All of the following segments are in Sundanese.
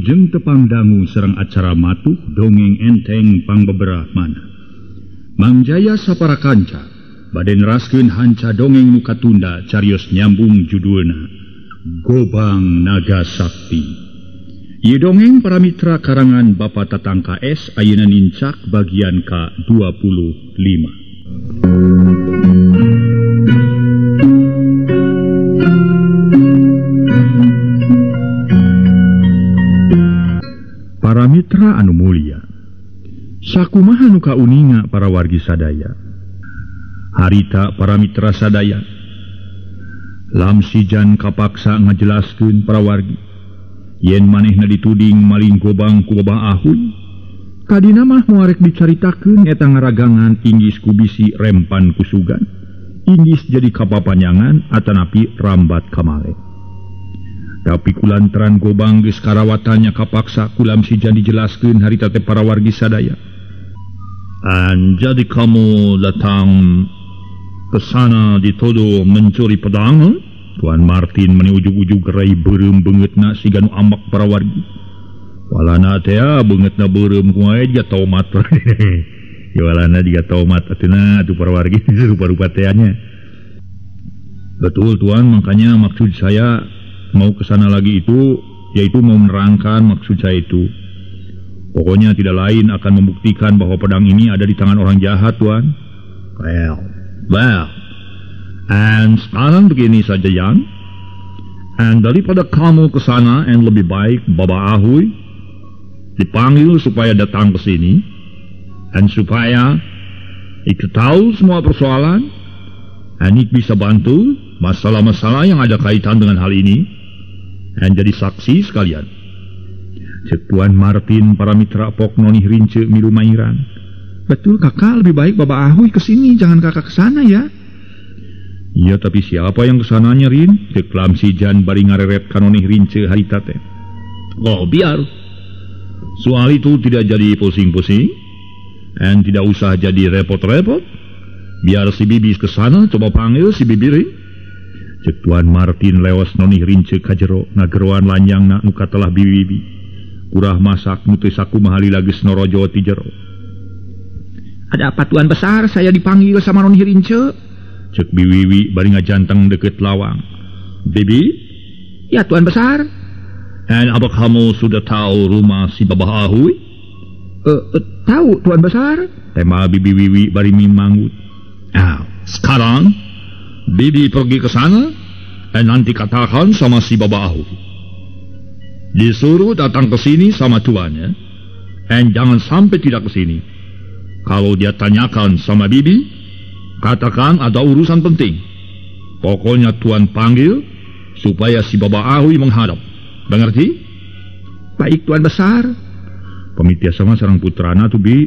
Wilujeng tepang dangu sareng acara matuh dongeng enteng pangbeberah mana. Mang Jaya sapara kanca bade neraskeun hanca dongeng nu katunda carios nyambung judulna Gobang Naga Sakti. Ieu dongeng para mitra karangan Bapak Tatang KS ayeuna nincak bagian ka-25. Para mitra anu mulia, sakumaha nu kauninga para wargi sadaya. Harita para mitra sadaya, Lamsijan kapaksa ngajelaskeun para wargi yen manehna dituding maling gobang ku Babah Ahuy. Kadina mah moarek dicaritakeun eta ngaragangan inggis ku bisi rempan kusugan, inggis jadi kapapanyangan atanapi rambat kamale. Tapi kulantaran gobang geus karawatannya kapaksa ku Lamsijan dijelaskeun harita teh para wargi sadaya. Jadi kamu datang ke sana dituduh mencuri pedang? Tuan Martin meni ujug-ujug gerai beureum beungeutna siga nu ambek para wargi. Walana teh beungeutna beureum kumaha jiga tomat. Ya walana jiga tomat ateuna atuh para wargi rupa-rupa teh nya. Betul Tuan, makanya maksud saya mau ke sana lagi itu yaitu mau menerangkan maksud saya itu. Pokoknya tidak lain akan membuktikan bahwa pedang ini ada di tangan orang jahat, Tuan. Well, and sekarang begini saja, Yan. And daripada kamu ke sana, and lebih baik Baba Ahuy dipanggil supaya datang ke sini, and supaya ikut tahu semua persoalan, and ik bisa bantu masalah-masalah yang ada kaitan dengan hal ini, and jadi saksi sekalian. Cek Tuan Martin para mitra pok nonih rince milu mairan. Betul kakak, lebih baik Baba Ahuy kesini, jangan kakak kesana ya. Iya, tapi siapa yang kesananya Rin? Cek Lamsijan bari ngareret kanonih rince harita teh. Oh biar, soal itu tidak jadi pusing-pusing, and tidak usah jadi repot-repot. Biar si Bibi kesana, coba panggil si Bibi Rin. Cek Tuan Martin lewas nonih rince kajero ngageroan lanjangna nu katelah bibi. Kurah masak nu teu sakumaha lila geus norojo ti jero. Ada apa Tuan Besar, saya dipanggil sama nonih rince? Cek biwiwi bari ngajanteng deket lawang. Bibi? Ya Tuan Besar. And apa kamu sudah tahu rumah si Babah Ahuy? Tahu Tuan Besar. Tema bibi wiwi bari mimanggut. Nah, sekarang Bibi pergi ke sana dan nanti katakan sama si Baba Ahuy. Disuruh datang ke sini sama tuannya, dan jangan sampai tidak ke sini. Kalau dia tanyakan sama Bibi, katakan ada urusan penting. Pokoknya tuan panggil supaya si Baba Ahuy menghadap. Mengerti? Baik Tuan Besar. Pemitia sama sareng putrana tuh bi,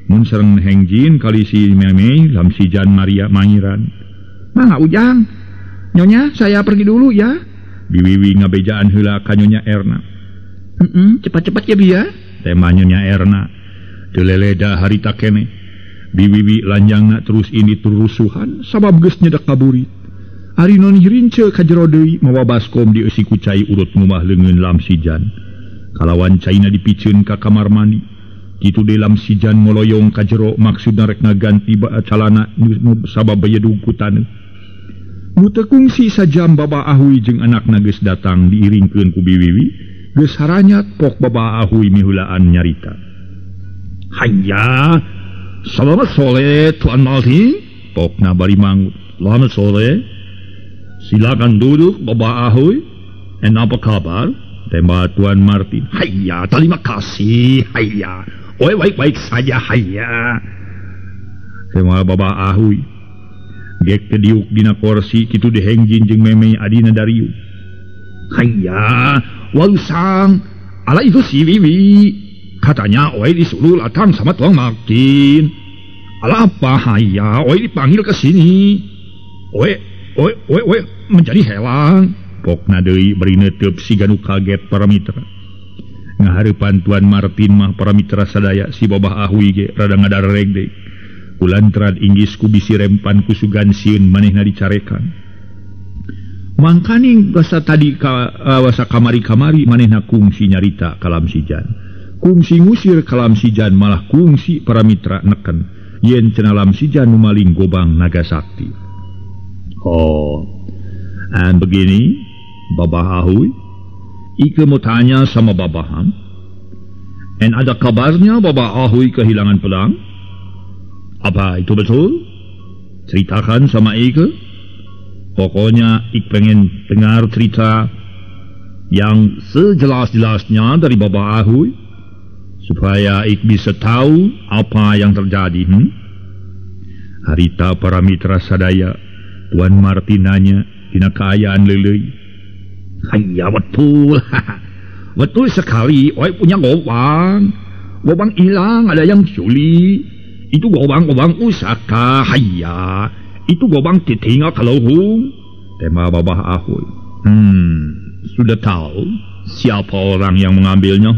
mun sareng Hengjin kali si Meme Lamsijan Maria Mangiran. Mangga Ujang, Nyonya saya pergi dulu ya. Biwiwi ngabejaan heula ka Nyonya Erna. Cepat-cepat ya bi ya. Tema Nyonya Erna. Teu leleda harita keneh. Biwiwi lanjangna terus ini turusuhan sabab geus nyedak kaburit. Ari nonih rince ka jero deui mawa baskom dieusi ku cai urut ngumah leungeun Lamsijan. Kalawan caina dipiceun ka kamar mandi. Kitu deui Lamsijan ngoloyong ka jero maksudna rek ngaganti calana sabab bayedug ku taneuh. Nu teu kungsi sajam Baba Ahuy jeung anakna geus datang diiringkeun ku biwiwi, geus haranyat pok Baba Ahuy miheulaan nyarita. Hayya, selamat sore Tuan Martin. Pokna bari manggut. Selamat sore. Silakan duduk Baba Ahuy. And apa kabar? Tema Tuan Martin. Hayya, terima kasih. Hayya. Oi, baik-baik saja. Hayya. Tema Baba Ahuy. Gek teu diuk dina korsi kitu dihengjin jeung Meme adina Dariu. Hayya, walusang. Ala itu si Wiwi. Katanya oi disuruh datang sama Tuan Martin. Ala apa hayya, oi dipanggil ke sini. Oi, oi, oi, oi menjadi helang. Pokna deui bari neuteub siga nu kaget para mitra. Ngahareupan Tuan Martin mah para mitra sadaya si Babah Ahuy ge rada ngadareg deui. Kulantaran inggis ku bisi rempan kusugan sieun manehna dicarekan. Mangkaning basa tadi ka basa kamari-kamari manehna kungsi nyarita ka Lamsijan. Kungsi ngusir ka Lamsijan malah kungsi para mitra neken yen cenah Lamsijan nu maling gobang naga sakti. Oh, and begini Babah Ahuy, Ike mau tanya sama Babaham. And ada kabarnya Babah Ahuy kehilangan pedang? Apa itu betul? Ceritakan sama Ike. Pokoknya Ik pengen dengar cerita yang sejelas-jelasnya dari Babah Ahuy supaya Ik bisa tahu apa yang terjadi. Harita para mitra sadaya, Tuan Martin nanya dina kaayaan leuleuy. Iya betul. Betul sekali. Oi punya gobang. Gobang hilang, ada yang curi. Itu gobang-gobang usaka. Hayya. Itu gobang titinga kaluhung. Tema Babah Ahuy. Sudah tahu siapa orang yang mengambilnya?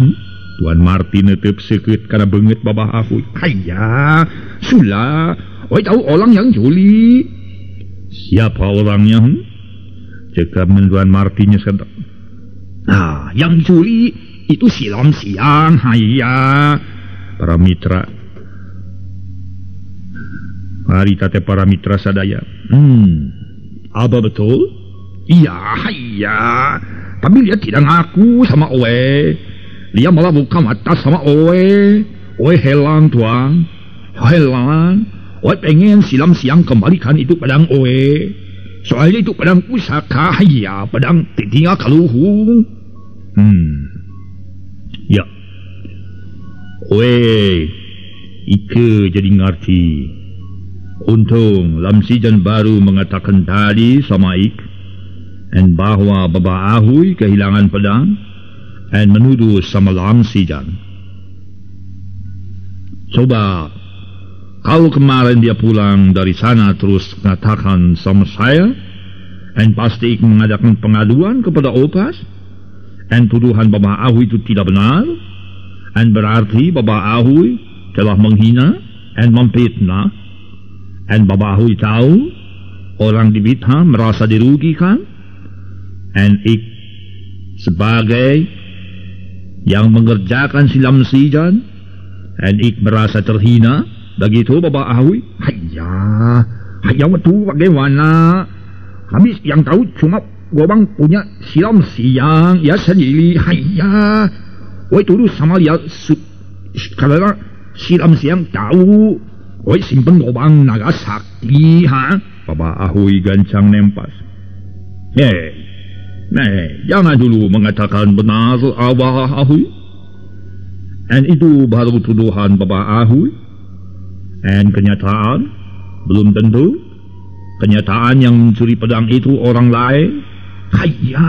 Tuan Martin netep seukeut kana beungeut Babah Ahuy. Hayya, sulah. Oi tahu orang yang curi. Siapa orangnya? Cekap Tuan Martinnya sebentar. Nah, yang curi itu silam siang. Hayya. Para mitra. Harita teh para mitra sadaya. Apa betul? Iya, hayya. Tapi dia tidak ngaku sama Owe. Dia malah buka mata sama Owe. Owe helang tuan. Helang. Owe pengen silam siang kembalikan itu pedang Owe. Soalnya itu pedang pusaka, ya, pedang titinga kaluhung. Ya. Weh, Ike jadi ngerti. Untung Lamsijan baru mengatakan tadi sama Ik, and bahwa Babah Ahuy kehilangan pedang, and menuduh sama Lamsijan. Coba kalau kemarin dia pulang dari sana terus mengatakan sama saya, and pasti mengadakan pengaduan kepada Opas, and tuduhan Babah Ahuy itu tidak benar, and berarti Babah Ahuy telah menghina and memfitnah, and Babah Ahuy tahu orang di Bitham merasa dirugikan, and ik sebagai yang mengerjakan si Lamsijan, and ik merasa terhina. Begitu Babah Ahuy. Hayya, hayya betul bagaimana? Kami yang tahu cuma gobang punya silam siang ya sendiri. Hayya, woi tuduh sama dia karena silam siang tahu. Woi simpen gobang naga sakti ha? Babah Ahuy gancang nempas. Jangan dulu mengatakan benar Abah Ahuy. And itu baru tuduhan Babah Ahuy. And kenyataan belum tentu. Kenyataan yang mencuri pedang itu orang lain. Hayya,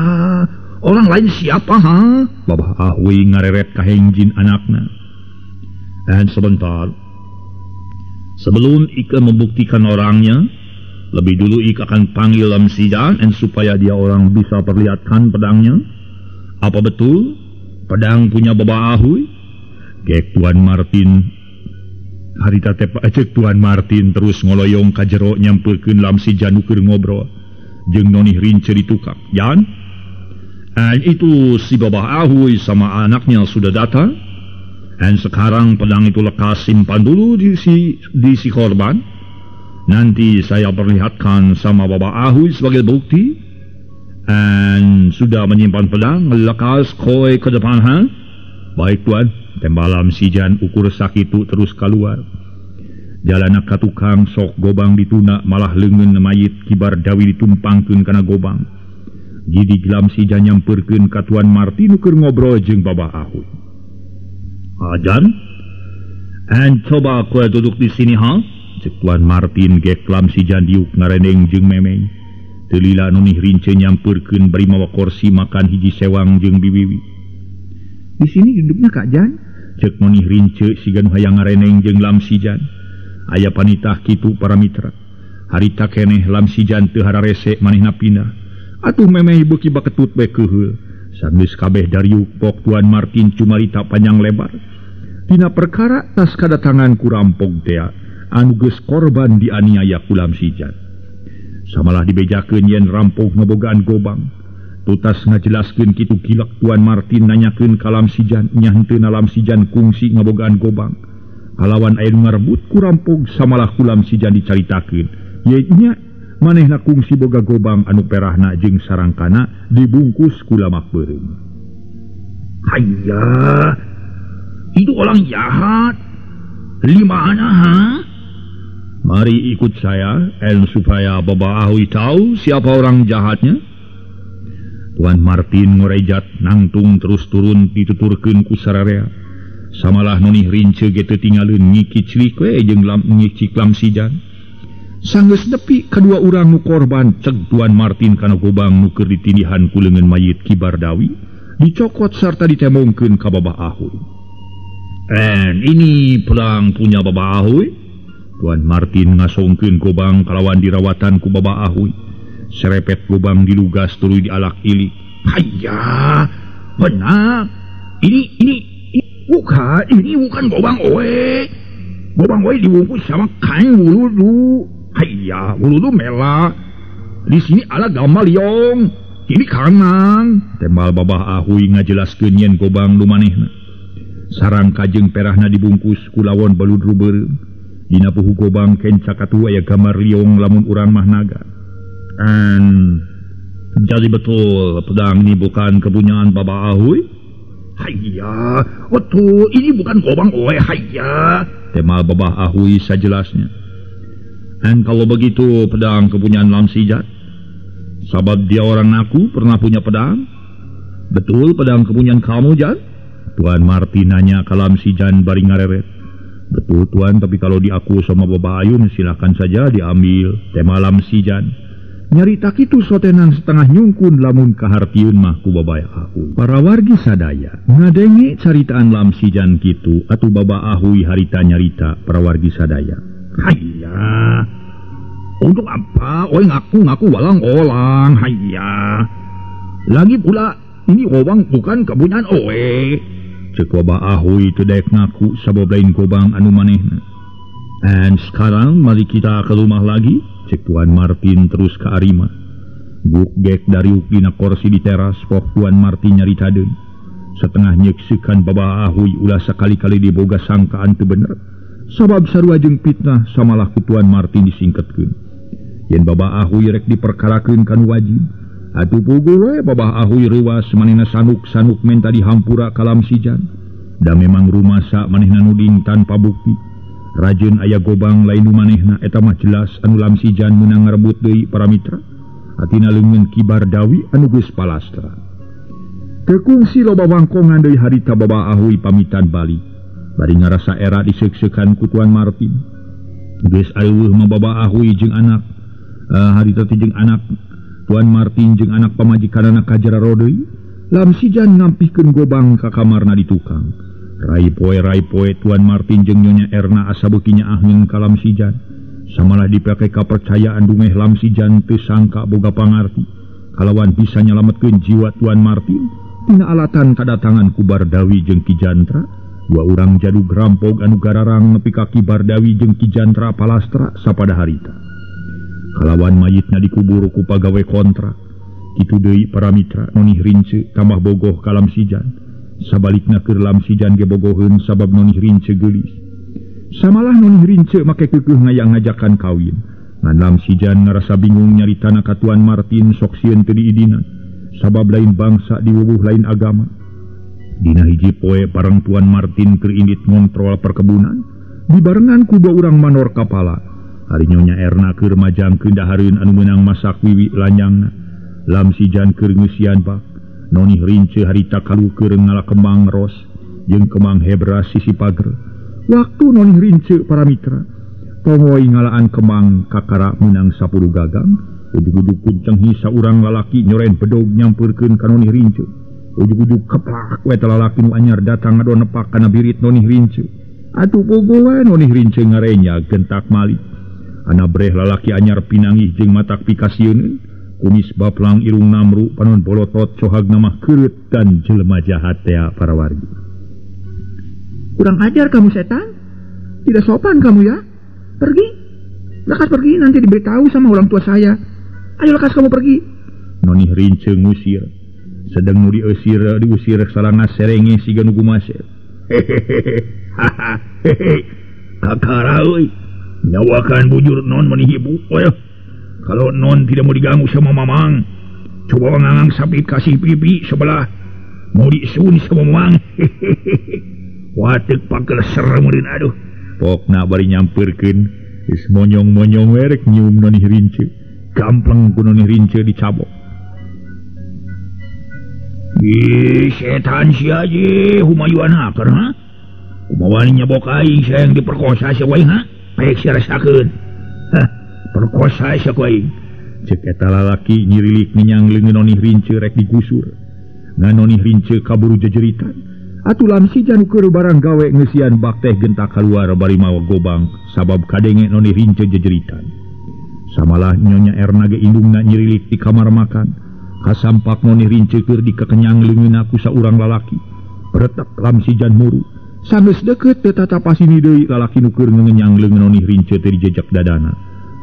orang lain siapa ha? Babah Ahuy ngareret kahengjin anakna. And sebentar, sebelum Ike membuktikan orangnya, lebih dulu Ike akan panggil Lamsijan and supaya dia orang bisa perlihatkan pedangnya. Apa betul pedang punya Babah Ahuy? Gek Tuan Martin harita teh cek Tuan Martin terus ngoloyong ka jero nyampeurkeun Lamsijan nu keur ngobrol jeung Noni Rince di tukang. Jan, and itu si Babah Ahuy sama anaknya sudah datang. And sekarang pedang itu lekas simpan dulu di si korban. Nanti saya perlihatkan sama Babah Ahuy sebagai bukti. And sudah menyimpan pedang, lekas koi ke depan ha? Baik tuan. Tembalam sijan ukur sakitu terus keluar. Jalana ka tukang sok gobang dituna malah leungeun mayit kibar dawi ditumpangkeun kana gobang. Gidi gelam sijan nyampeurkeun ka Tuan Martin nu keur ngobrol jeung Babah Ahuy. Ajan, and coba kowe duduk di sini ha? Cek Tuan Martin gek lam sijan diuk ngareneng jeung memeng. Teu lila nu rince nyampeurkeun bari mawa kursi makan hiji sewang jeung biwiwi. Di sini duduknya Kak Jan? Cek Noni Rince siga nu hayang ngareneng jeung Lamsijan. Aya panitah kitu para mitra. Harita keneh Lamsijan teu hararese manehna pindah. Atuh memeh beuki baketut bae keuheul. Sanggeus kabeh dariuk pok Tuan Martin cumarita panjang lebar. Dina perkara tas kadatangan ku rampog tea anu geus korban dianiaya ku Lamsijan. Samalah dibejakeun yen rampok ngabogaan gobang. Tutas ngajelaskeun kitu gilak Tuan Martin nanyakeun ka Lam Sijan nya henteu Lam Sijan kungsi ngabogaan gobang. Kalawan aya nu ngarebut ku rampok samalah ku Lam Sijan dicaritakeun. Ye nya manehna kungsi boga gobang anu perahna jeung sarangkana dibungkus ku lamak beureum. Hayya, itu orang jahat. Limana ha? Mari ikut saya, en supaya Baba Ahui tahu siapa orang jahatnya. Tuan Martin ngorejat nangtung terus turun dituturkeun ku sararea. Samalah nonih rince ge teu tinggalin ngikiclik we jeung lam ngicik Lam Sijan. Sanggeus nepi kadua urang nu korban ceg Tuan Martin kana gobang nu keur ditindihan ku leungeun mayit Ki Bardawi dicokot sarta ditembongkeun ka Baba Ahui. En ini pedang punya Baba Ahui. Tuan Martin ngasongkeun gobang kalawan dirawatan ku Baba Ahui. Serepet gobang dilugas tuluy dialak ilik. Hayya, benar. Ini bukan gobang oe. Gobang oe dibungkus sama kain wuludu. Hayya, wuludu mela. Di sini ala gambar liong. Ini kanan. Tembal Baba Ahui ngajelaskeun yen gobang nu manehna. Sarang kajeng perahna dibungkus ku lawon baludru beureum. Dina puhu gobang kenca katua aya gambar liong lamun urang mah naga. Jadi betul pedang ini bukan kepunyaan Baba Ahui? Hayya, betul ini bukan gobang oe hayya. Temal Baba Ahui sajelasnya. Dan kalau begitu pedang kepunyaan Lam Sijan? Sabab dia orang ngaku pernah punya pedang. Betul pedang kepunyaan kamu Jan? Tuan Martin nanya ka Lam Sijan bari ngareret. Betul Tuan, tapi kalau diaku sama Baba Ayun silakan saja diambil. Tema Lam Sijan. Nyarita kitu sotenan setengah nyungkun lamun kahartieun mah ku Baba Ahui. Para wargi sadaya ngadenge caritaan Lam Sijan kitu atuh Baba Ahui harita nyarita para wargi sadaya. Hayya, untuk apa oi ngaku-ngaku walang olang hayya. Lagi pula ini gobang bukan kepunyaan oe. Cek Baba Ahui teu daek ngaku sabab lain gobang anu manehna. And sekarang mari kita ke rumah lagi. Cek Tuan Martin terus ke Arima. Guk gek dariuk dina korsi di teras pok Tuan Martin nyarita deui. Setengah nyeksikan Baba Ahui ulah sakali-kali diboga sangkaan teu bener. Sabab sarua jeung fitnah samalah ku Tuan Martin disingketkeun. Yen Baba Ahui rek diperkarakeun kan wajib. Atuh puguh we Baba Ahui reuwas manehna sanuk-sanuk menta dihampura ka Lam Sijan. Da memang rumasa manehna nuding tanpa bukti. Rajeun aya gobang lain nu manehna eta mah jelas anu Lam Sijan meunang ngarebut deui para mitra. Hatina leungeun Ki Bardawi anu geus palastra. Teu kungsi loba wangkongan deui harita Baba Ahui pamitan balik. Bari ngarasa era diseuk-seukan ku Tuan Martin. Geus areuweuh mah Baba Ahui jeung anak harita teh jeung anak Tuan Martin jeung anak pamajikanana kajararo deui. Lam Sijan ngampihkeun gobang ka kamarna di tukang. Rai poe Tuan Martin jeung Nyonya Erna asa beuki nyaah ka Lam Sijan. Samalah dipake kapercayaan dumeh Lam Sijan teu sangka boga pangarti. Kalawan bisa nyalametkeun jiwa Tuan Martin tina alatan kadatangan ku Bardawi jeung Ki Jantra. Dua urang jadug rampog anu gararang nepi ka Ki Bardawi jeung Ki Jantra palastra sapada harita. Kalawan mayitna dikubur ku pagawe kontrak. Kitu deui para mitra nonih rince tambah bogoh ka Lam Sijan. Sabalikna keur Lam Sijan ge bogoheun sabab nonih rince geulis. Samalah nonih rince make keukeuh ngayang ngajakan kawin. Ngan Lam Sijan ngarasa bingung nyaritana ka Tuan Martin sok sieun teu diidinan. Sabab lain bangsa diwuwuh lain agama. Dina hiji poe bareng Tuan Martin keur indit ngontrol perkebunan, dibarengan ku dua urang manor kapala. Ari Nyonya Erna keur majangkeun dahareun anu meunang masak wiwi lanyangna. Lam Sijan keur ngeusian bak. Nonih rince harita kalu keur ngala kembang ros jeung kembang hebra sisi pager. Waktu nonih rince para mitra tongoy ngalaan kembang kakara meunang 10 gagang. Ujug-ujug kunceng hisa urang lalaki nyoren bedog nyampeurkeun ka nonih rince. Ujug-ujug keplak we lalaki nu anyar datang ngadon nepak kana birit nonih rince. Atuh pogo we nonih rince ngarenya gentak malik. Ana breh lalaki anyar pinanggih jeung matak pikasieun. Kumis baplang irung namru panon bolotot cohagna mah keureut dan jelema jahat tea para wargi. Kurang ajar kamu setan. Tidak sopan kamu ya. Pergi. Lekas pergi, nanti diberitahu sama orang tua saya. Ayo lekas kamu pergi. Nonih Rince ngusir. Sedang nu diusir diusir sarana serenge siga nu gumasir. Hehehe. Hahaha. Kakara euy. Nyawakan bujur non meni ibu. Kalau non tidak mau diganggu sama mamang, coba ngangang sapit kasih pipi sebelah. Mau disun sama mamang. Hehehe. Watek pakel serem meureun aduh. Pokna bari nyampeurkeun geus monyong-monyong we rek nyium Nonih Rince. Gampleng ku Nonih Rince dicabok. Ih, setan sia je humayuan haker ha? Kumaha wani nyabok aing sayang diperkosa sia wae ha? Baik sia rasakeun. Hah, perkosa sia ku aing. Ceuk eta lalaki nyirilik menyang leungeun Nonih Rince rek digusur. Ngan Nonih Rince kaburu jejeritan. Atuh Lamsijan keur barang gawe ngeusian bak teh gentak kaluar bari mawa gobang sabab kadenge Nonih Rince jejeritan. Samalah Nyonya Erna ge indungna nyirilik di kamar makan. Kasampak Nonih Rince keur dikekenyang leungeunna ku saurang lalaki. Retek Lamsijan muru. Sanggeus deukeut teu tatapasini deui lalaki nu keur ngenyang leungeun Nonih Rince teh dijejak dadana.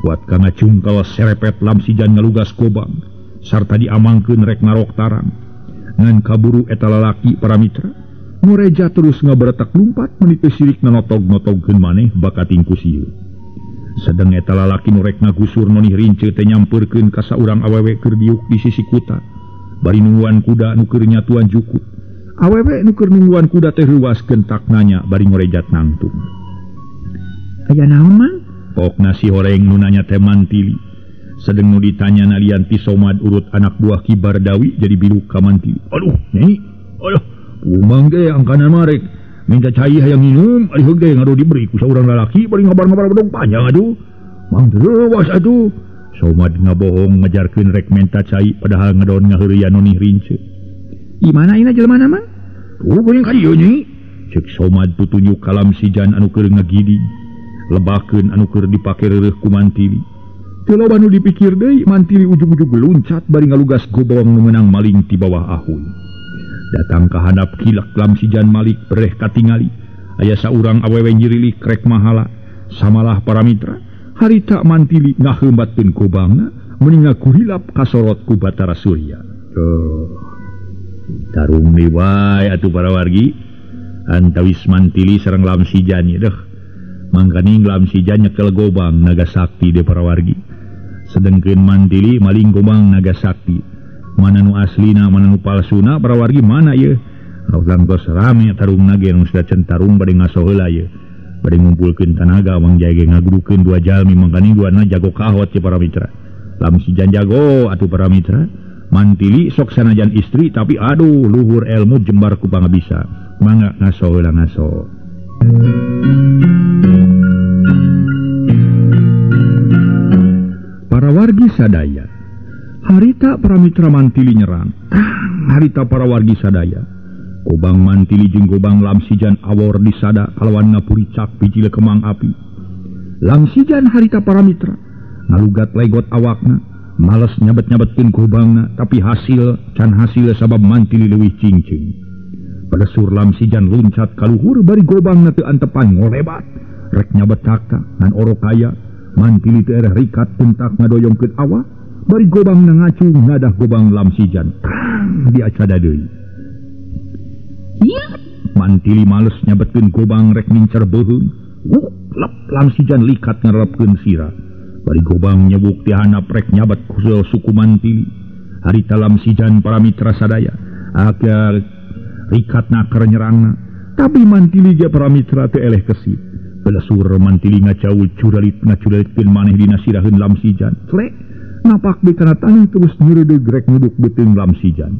Kuat ka ngacungkal serepet Lamsijan ngalugas gobang sarta diamangkeun rek ngarok tarang. Ngan kaburu eta lalaki para mitra ngoreja terus ngaberetak lumpat meni teu sirik nanotog-notogkeun maneh bakating ku sieun. Sedeng eta lalaki nu rek ngagusur Nonih Rince teh nyampeurkeun ka saurang awewe keur diuk di sisi kuta. Bari nungguan kuda nu keur nyatuan jukut. Awewe nu keur nungguan kuda teh reuas gentak nanya bari ngorejat nangtung. Aya naon mang? Pokna si horeng nu nanya teh Mantili. Sedeng nu ditanya nalian ti Somad urut anak buah Ki Bardawi jadi biluk ka Mantili. Aduh, nyai. Aduh, umang ge angkana marek. Minta cai hayang minum, ari heug ge ngadu diberi ku saurang lalaki bari ngabar-ngabar bedog panjang aduh. Mang reuwas atuh. Somad ngabohong ngajarkeun rek menta cai padahal ngadon ngaheureuyan Nonih Rince. Di mana ina jelema mang? Tuh geuning ka dieu nyi. Ceuk Somad tutunjuk ka Lamsijan anu keur ngagiding. Lebakeun anu keur dipake reureuh ku Mantili. Teu loba nu dipikir deui, Mantili ujug-ujug luncat bari ngalugas gobong nu meunang maling ti bawah ahuy. Datang ka handap kilak Lamsijan malik bereh katingali. Aya saurang awewe nyirilik rek mahala. Samalah para mitra, harita Mantili ngaheumbatkeun gobangna meni ngagurilap kasorot ku Batara Surya. Tuh. Tarung deui wae atuh para wargi. Antawis Mantili sareng Lamsijan ieu deuh. Mangkaning Lamsijan nyekel gobang naga sakti de para wargi. Sedengkeun Mantili maling gobang naga sakti. Mana nu aslina mana nu palsuna para wargi mana ieu? Urang tos rame tarungna ge nu sacan tarung bade ngaso heula ieu. Bade ngumpulkeun tanaga Mang Jaya ge ngagudukeun dua jalmi mangkaning duana jago kahot ye para mitra. Lamsijan jago atuh para mitra. Mantili sok sanajan istri tapi aduh luhur ilmu jembar ku pangabisa. Mangga ngaso heula ngaso. Para wargi sadaya, harita para mitra Mantili nyerang. Tang harita para wargi sadaya. Gobang Mantili jeung gobang Lamsijan awor disada kalawan ngapuricak bijil kemang api. Lamsijan harita para mitra ngalugat legot awakna, males nyabet-nyabetkeun gobangna, tapi hasil can hasil sabab Mantili leuwih cingceung. Pelesur Lamsijan luncat kaluhur bari gobangna teu antepan ngolebat. Rek nyabet cakta ngan orok kaya. Mantili teu ereh rikat tuntak ngadoyongkeun awak bari gobangna ngacung ngadah gobang Lamsijan. Tang diacada deui. Mantili males nyabetkeun gobang rek mincer beuheung. Wuk lep Lamsijan likat ngarelepkeun sirah. Bari gobang nyebuk ti handap rek nyabet suku Mantili. Harita Lamsijan para mitra sadaya akhir rikat naker nyerangna. Tapi Mantili ge para mitra teu eleh kesit. Pelesur Mantili ngacaul curalit ngacuralitkeun maneh dina siraheun Lamsijan. Tlek napak di kana tanah terus nyeureudeuh rek nguduk beuteung Lamsijan.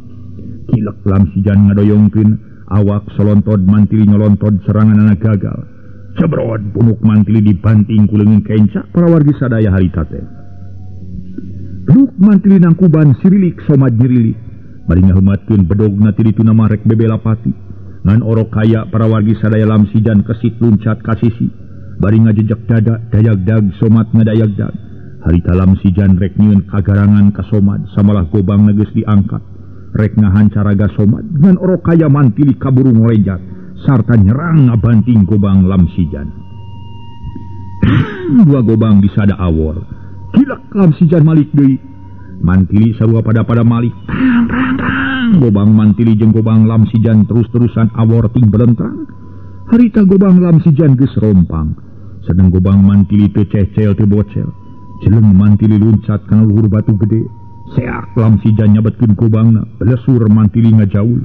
Kilek Lamsijan ngadoyongkeun awak solontod Mantili nyolontod seranganana gagal. Cebrod punuk Mantili dibanting ku leungeun kenca para wargi sadaya harita teh. Luk Mantili nangkuban sirilik Somad nyirilik. Bari ngaheumatkeun bedogna ti dituna mah rek bebelapati. Ngan orok kaya para wargi sadaya Lamsijan kesit luncat ka sisi. Bari ngajejek dada dayagdag Somad ngadayagdag. Harita Lamsijan rek nyieun kagarangan ka Somad samalah gobangna geus diangkat. Rek ngahancaraga Somad ngan orok kaya Mantili kaburu ngorejat sarta nyerang ngabanting gobang Lamsijan. Dua gobang disada awor. Kilak Lamsijan malik deui. Mantili sarua pada-pada malih. Prang prang prang. Gobang Mantili jeung gobang Lamsijan terus-terusan awor ting belentrang. Harita gobang Lamsijan geus rompang. Sedeng gobang Mantili teu cecel teu bocel. Jeleng Mantili luncat kana luhur batu gede. Seak Lamsijan nyabetkeun gobangna, belesur Mantili ngajaul.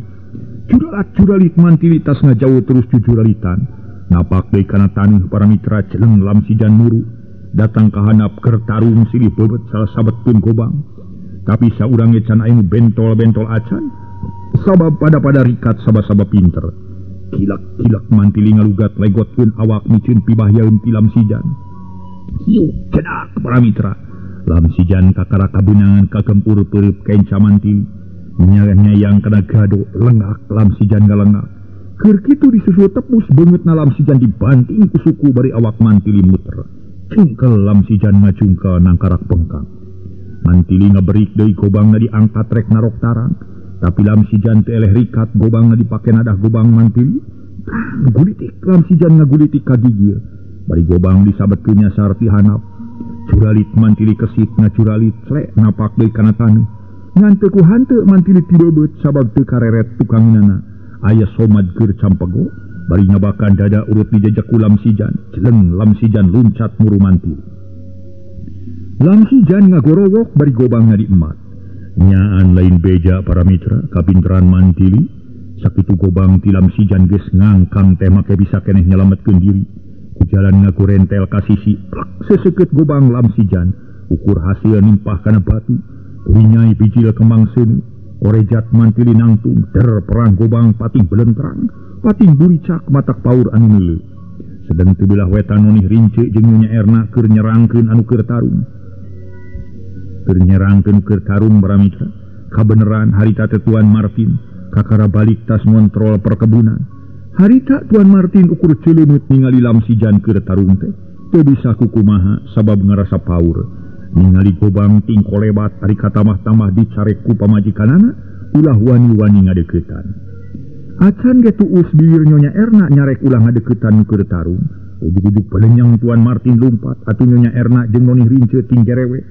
Juralat-juralit Mantili tas ngajaul terus jujuralitan. Napak deui kana taneuh para mitra jeleng Lamsijan muru. Datang ka handap keur tarung silih beubet salah sabetkeun gobang. Tapi saurang ge can aya nu bentol-bentol acan. Sabab pada-pada rikat saba-saba pinter. Kilak-kilak Mantili ngalugat legotkeun awak miceun pibahyaeun ti Lamsijan. Hiu cedak para mitra. Lamsijan kakara kabeunangan kagempur peureub kenca Mantili. Nyayang kana gado lengak Lamsijan ngalengak. Keur kitu disusul tepus beungeutna Lamsijan dibanting ku suku bari awak Mantili muter. Cungkel Lamsijan ngacungkel nangkarak bengkang. Mantili ngaberik deui gobangna diangkat rek narok tarang. Tapi Lamsijan teu eleh rikat gobangna dipake nadah gobang Mantili. Gulitik Lamsijan ngagulitik ka gigir. Bari gobang disabetkeun nyasar ti handap. Curalit Mantili kesit ngacuralit clek napak deui kana taneuh. Ngan teu ku hanteu Mantili tibebeut sabab teu kareret tukanginana. Aya somad keur campego bari nyabakan dada urut dijejek ku Lamsijan. Jeleng Lamsijan luncat muru Mantili. Lamsijan ngagorowok bari gobangna diemat. Nyaan lain beja para mitra kapinteran Mantili. Sakitu gobang ti Lamsijan geus ngangkang teh make bisa keneh nyalametkeun diri. Ku jalan ngagurentel ka sisi plak seseukeut gobang Lamsijan. Ukur hasil nimpah kana batu. Winyai bijil kembang seuneu. Korejat Mantili nangtung der perang gobang pating belentrang pating buricak matak paur anu neuleuh. Sedeng teu belah wetan nonih rince jeung Nyonya Erna keur nyerangkeun anu keur tarung. Keur nyerangkeun keur tarung para mitra. Kabeneran harita teh Tuan Martin kakara balik tas ngontrol perkebunan. Harita Tuan Martin ukur ceuleumut ningali Lamsijan keur tarung teh teu bisa kukumaha sabab ngarasa paur. Ningali gobang tingko lebat ari katamah-tamah dicarek ku pamajikanana ulah wani-wani ngadeuketan. Acan ge tuus bibir Nyonya Erna nyarek ulah ngadeuketan nu keur tarung. Ujug-ujug belenyang Tuan Martin lumpat atuh Nyonya Erna jeung nonih rince ting gerewe.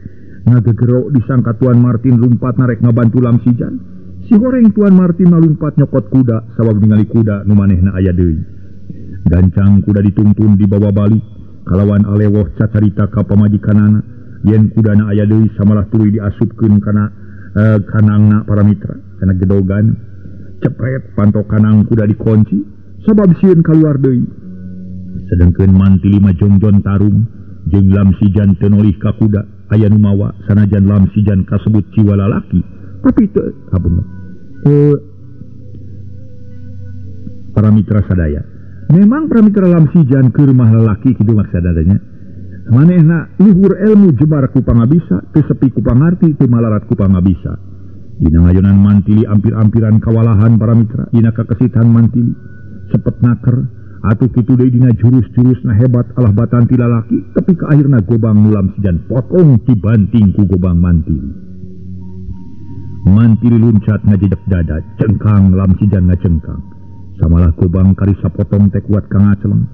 Ngagegero disangka Tuan Martin lumpat narek ngabantu Lamsijan. Si horeng Tuan Martin malumpat nyokot kuda sabab ningali kuda nu manehna aya deui. Gancang kuda dituntun dibawa balik kalawan alewoh cacarita ka pamajikanana. Yen kudana aya deui samalah tuluy diasupkeun kana kanangna para mitra kana gedogan. Cepret panto kanang kuda dikunci sabab sieun kaluar deui. Sedengkeun Mantili mah jongjon tarung jeung Lamsijan teu nolih ka kuda aya nu mawa sanajan Lamsijan kasebut jiwa lalaki tapi teu hapunten. Para mitra sadaya, memang para mitra Lamsijan keur mah lalaki kitu maksudna nya. Manehna luhur ilmu jebar ku pangabisa, teu sepi ku pangarti, teu malarat ku pangabisa. Dina ngayonan Mantili ampir-ampiran kawalahan para mitra, dina kakesitan Mantili sepet naker, atuh kitu deui dina jurus-jurusna hebat alah batan ti lalaki, tepi ka akhirna gobang nu Lamsijan potong dibanting ku gobang Mantili. Mantili luncat ngajejek dada, cengkang Lamsijan ngacengkang. Samalah gobang kari sapotong teh kuat ka ngaceleng.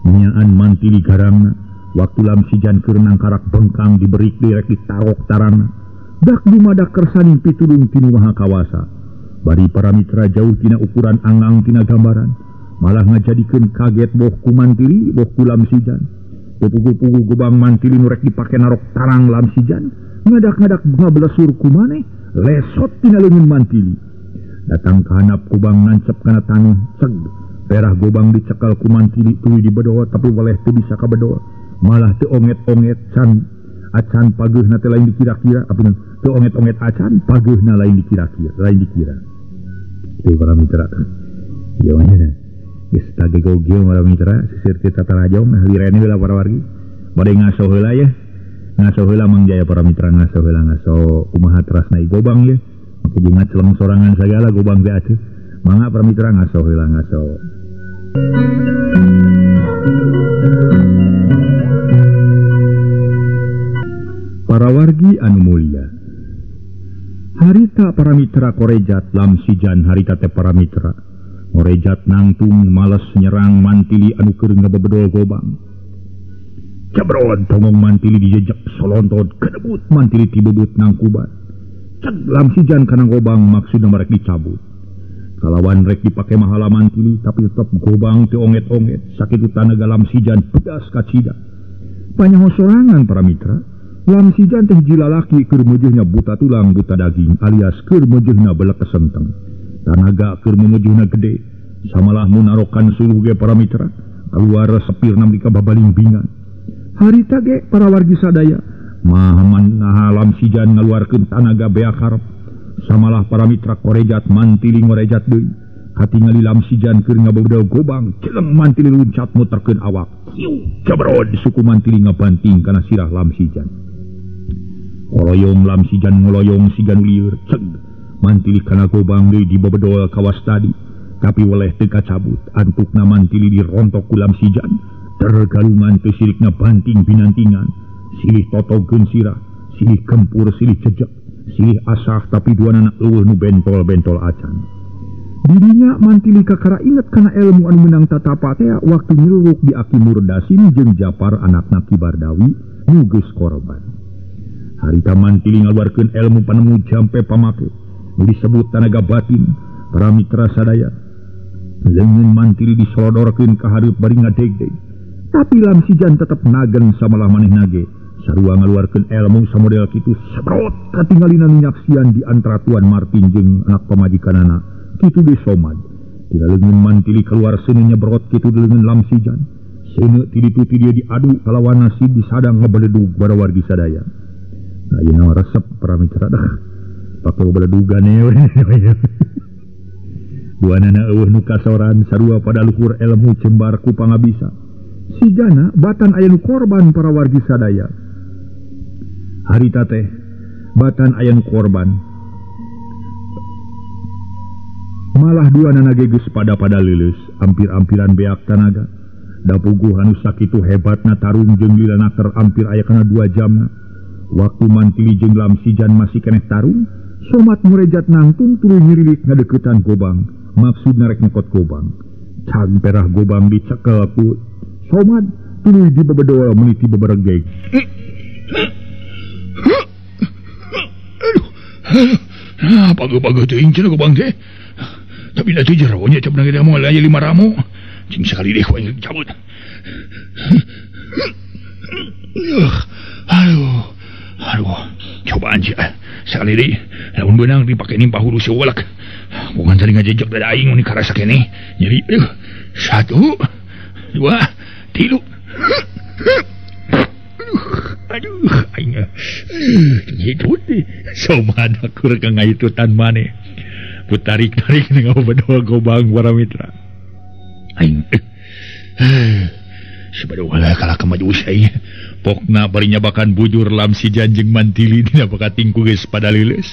Nyaan Mantili garangna. Waktu Lamsijan keur nangkarak bengkang diberik direk ditarok tarangna. Dak dumadak kersaning pitulung tinu maha kawasa. Bari para mitra jauh tina ukuran angang tina gambaran. Malah ngajadikeun kaget boh ku Mantili boh ku Lamsijan. Puguh-puguh gobang Mantili nu rek dipake narok tarang Lamsijan. Ngadak-ngadak ngabelesur ku maneh lesot tina leungeun Mantili. Datang ka handap gobang nancep kana taneuh ceg. Perah gobang dicekal ku Mantili tuluy dibedol tapi weleh teu bisa kabedol. Malah teu onget-onget can acan pageuhna teh lain dikira-kira apunten teu onget-onget acan pageuhna lain dikira-kira lain dikira. Teu para mitra. Ieu mah nya geus tagegogeo para mitra sisir teh tatarajong lirene heula para wargi. Bade ngaso heula ya. Ngaso heula Mang Jaya para mitra ngaso heula ngaso kumaha terasna gobang ye. Make jeung ngaceleng sorangan sagala gobang teh atuh. Mangga para mitra ngaso heula ngaso. Para wargi anu mulia, harita para mitra korejat Lamsijan harita teh para mitra korejat nangtung males nyerang Mantili anu keur ngabebedol gobang. Cebron tongong Mantili dijejek solontot kedebut Mantili tibebut nangkuban. Cek Lamsijan kana gobang maksudna rek dicabut. Kalawan rek dipake mahala Mantili tapi tetep gobang teu onget-onget sakitu tanaga Lamsijan pedas kacida. Panyaho sorangan para mitra, Lamsijan teh hiji lalaki keur meujeuhna buta tulang buta daging alias keur meujeuhna belek kesenteng. Tanaga keur meujeuhna gede, samalah munarokan suluh ge para mitra, keluar sepirna mereka babalimbingan. Harita ge para wargi sadaya, maha Lamsijan ngaluarkeun tanaga beak harep. Samalah para mitra korejat Mantili ngorejat deui. Katingali Lamsijan keur ngabodol gobang, celeng Mantili luncat muterkeun awak. Kiu jebrod suku Mantili ngabanting kana sirah Lamsijan. Koloyong Lamsijan ngoloyong siga nu lieur, ceg Mantili kana gobang deui dibebedol kawas tadi. Tapi weleh teu kacabut, antukna Mantili dirontok ku Lamsijan. Tergalungan teu sirikna banting binantingan, silih totogeun sirah, silih gempur silih jejak, silih asah tapi duanana eueuh nu bentol-bentol acan. Didinya Mantili kakara inget kana ilmu anu meunang tatapa teh waktu nyeluk di Aki Murdasim jeung Japar anakna Ki Bardawi nu geus korban. Harita Mantili ngaluarkeun ilmu panemu jampe pamake nu disebut tanaga batin para mitra sadaya. Leungeun Mantili disolodorkeun ka hareup bari ngadegdeg. Tapi Lamsijan tetep nagen samalah manehna ge. Sarua ngaluarkeun ilmu samodel kitu sebrot katingalina nyaksian di antara Tuan Martin jeung anak pamajikanana. Kitu deui Somad. Tina leungeun Mantili keluar seuneu nyebrot kitu di leungeun Lamsijan. Seuneu ti ditu ti dieu diadu kalawan nasib disadang ngabeledug barawargi sadaya. Nah ieu resep para mitra dah. Pake beledugan we. Duanana eueuh nu kasoran sarua pada luhur ilmu cembar ku pangabisa. Sigana batan aya nu korban para wargi sadaya. Harita teh batan aya nu korban. Malah duanana ge geus pada-pada leuleus, ampir-ampiran beak tanaga. Da puguh anu sakitu hebatna tarung jeung lilana keur ampir aya kana 2 jamna. Waktu Mantili jeung Lamsijan masih keneh tarung, Somat murejat nangtung tuluy nyirilik ngadeuketan gobang, maksudna rek nyokot gobang. Can perah gobang dicekel ku Somad tuluy dibebedol meniti beberegeg. Aduh, nah pageu-pageu teuing cenah gobang teh. Tapi da teu jero nya cap nang moal aya 5 ramu. Cing sakali deui ku aing cabut. Aduh. Aduh, cobaan sih. Sekali deui, lamun beunang dipake nimpah hulu si wolak. Bukan tadi ngajejek dada aing mun karasa keneh. Nyeri, aduh. 1 2 3. Aduh, aing. Hitut teh. Somad akur ka ngahitutan maneh. Putarik-tarik ngabedol gobang para mitra. Aing. Sebadu wala kalah kemaju aing. Pokna bari nyabakan bujur Lamsijan jeung Mantili dina bakatingku geus pada leuleus.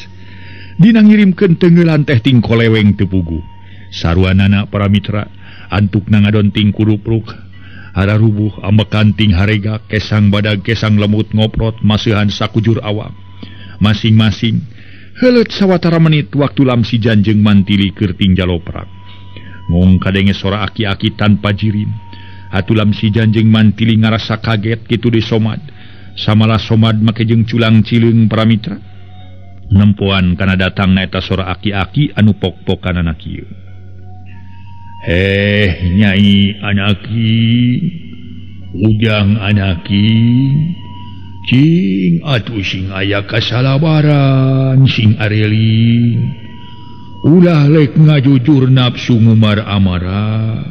Dina ngirimkeun teungeulan teh ting koleweng teu puguh. Saruanana para mitra antukna ngadon ting kurupruk. Hararubuh ambekan ting harega kesang badag kesang lemut ngoprot masihan sakujur awak. Masing-masing heuleut sawatara menit waktu Lamsijan jeung Mantili keur ting jaloprak. Ngong kadenge sora aki-aki tanpa jirim. Atuh Lamsijan jeung Mantili ngarasa kaget kitu di Somad. Samalah Somad make jeung culang cileung para mitra. Nempoan kana datangna eta sora aki-aki anu pok-pokanana kieu. Heh nyai anaki, ujang anaki, cing atuh sing aya kasalabaran sing areling. Ulah lek ngajujur nafsu ngumar amara.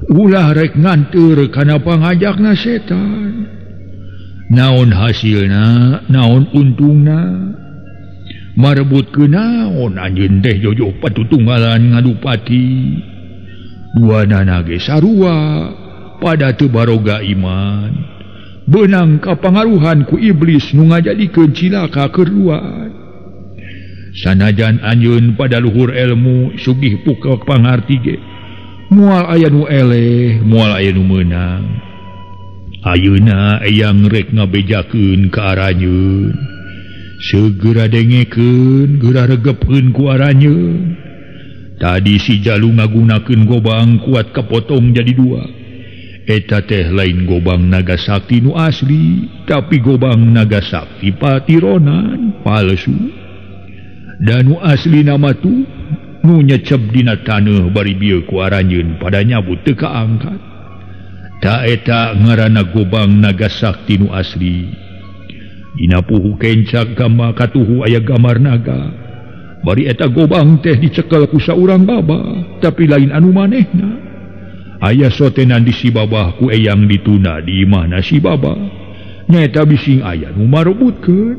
Ulah rek nganteur kana pangajakna setan. Naon hasilna, naon untungna? Marebut kunaon anjeun teh jojoh patutunggalan ngadupati. Duanana ge sarua pada teu baroga iman. Beunang kapangaruhan ku iblis nu ngajadikeun cilaka keur duaan. Sanajan anjeun pada luhur ilmu sugih pukak pangarti ge moal aya nu eleh, moal aya nu meunang. Ayeuna eyang rek ngabejakeun ka aranjeun. Segera dengekeun, geura regepkeun ku aranjeun. Tadi si jalu ngagunakeun gobang kuat kapotong jadi dua. Eta teh lain gobang naga sakti nu asli, tapi gobang naga sakti patironan palsu. Dan nu asli nama tu nu nyecep dina taneuh bari bieu ku aranjeun pada nyabut teu kaangkat. Ta eta ngaranna gobang naga sakti nu asli. Dina puhu kencak gama katuhu aya gambar naga. Bari eta gobang teh dicekel ku saurang babah, tapi lain anu manehna. Aya sotenan di si babah ku eyang dituna di imahna si babah. Nyaeta bising aya nu marebutkeun.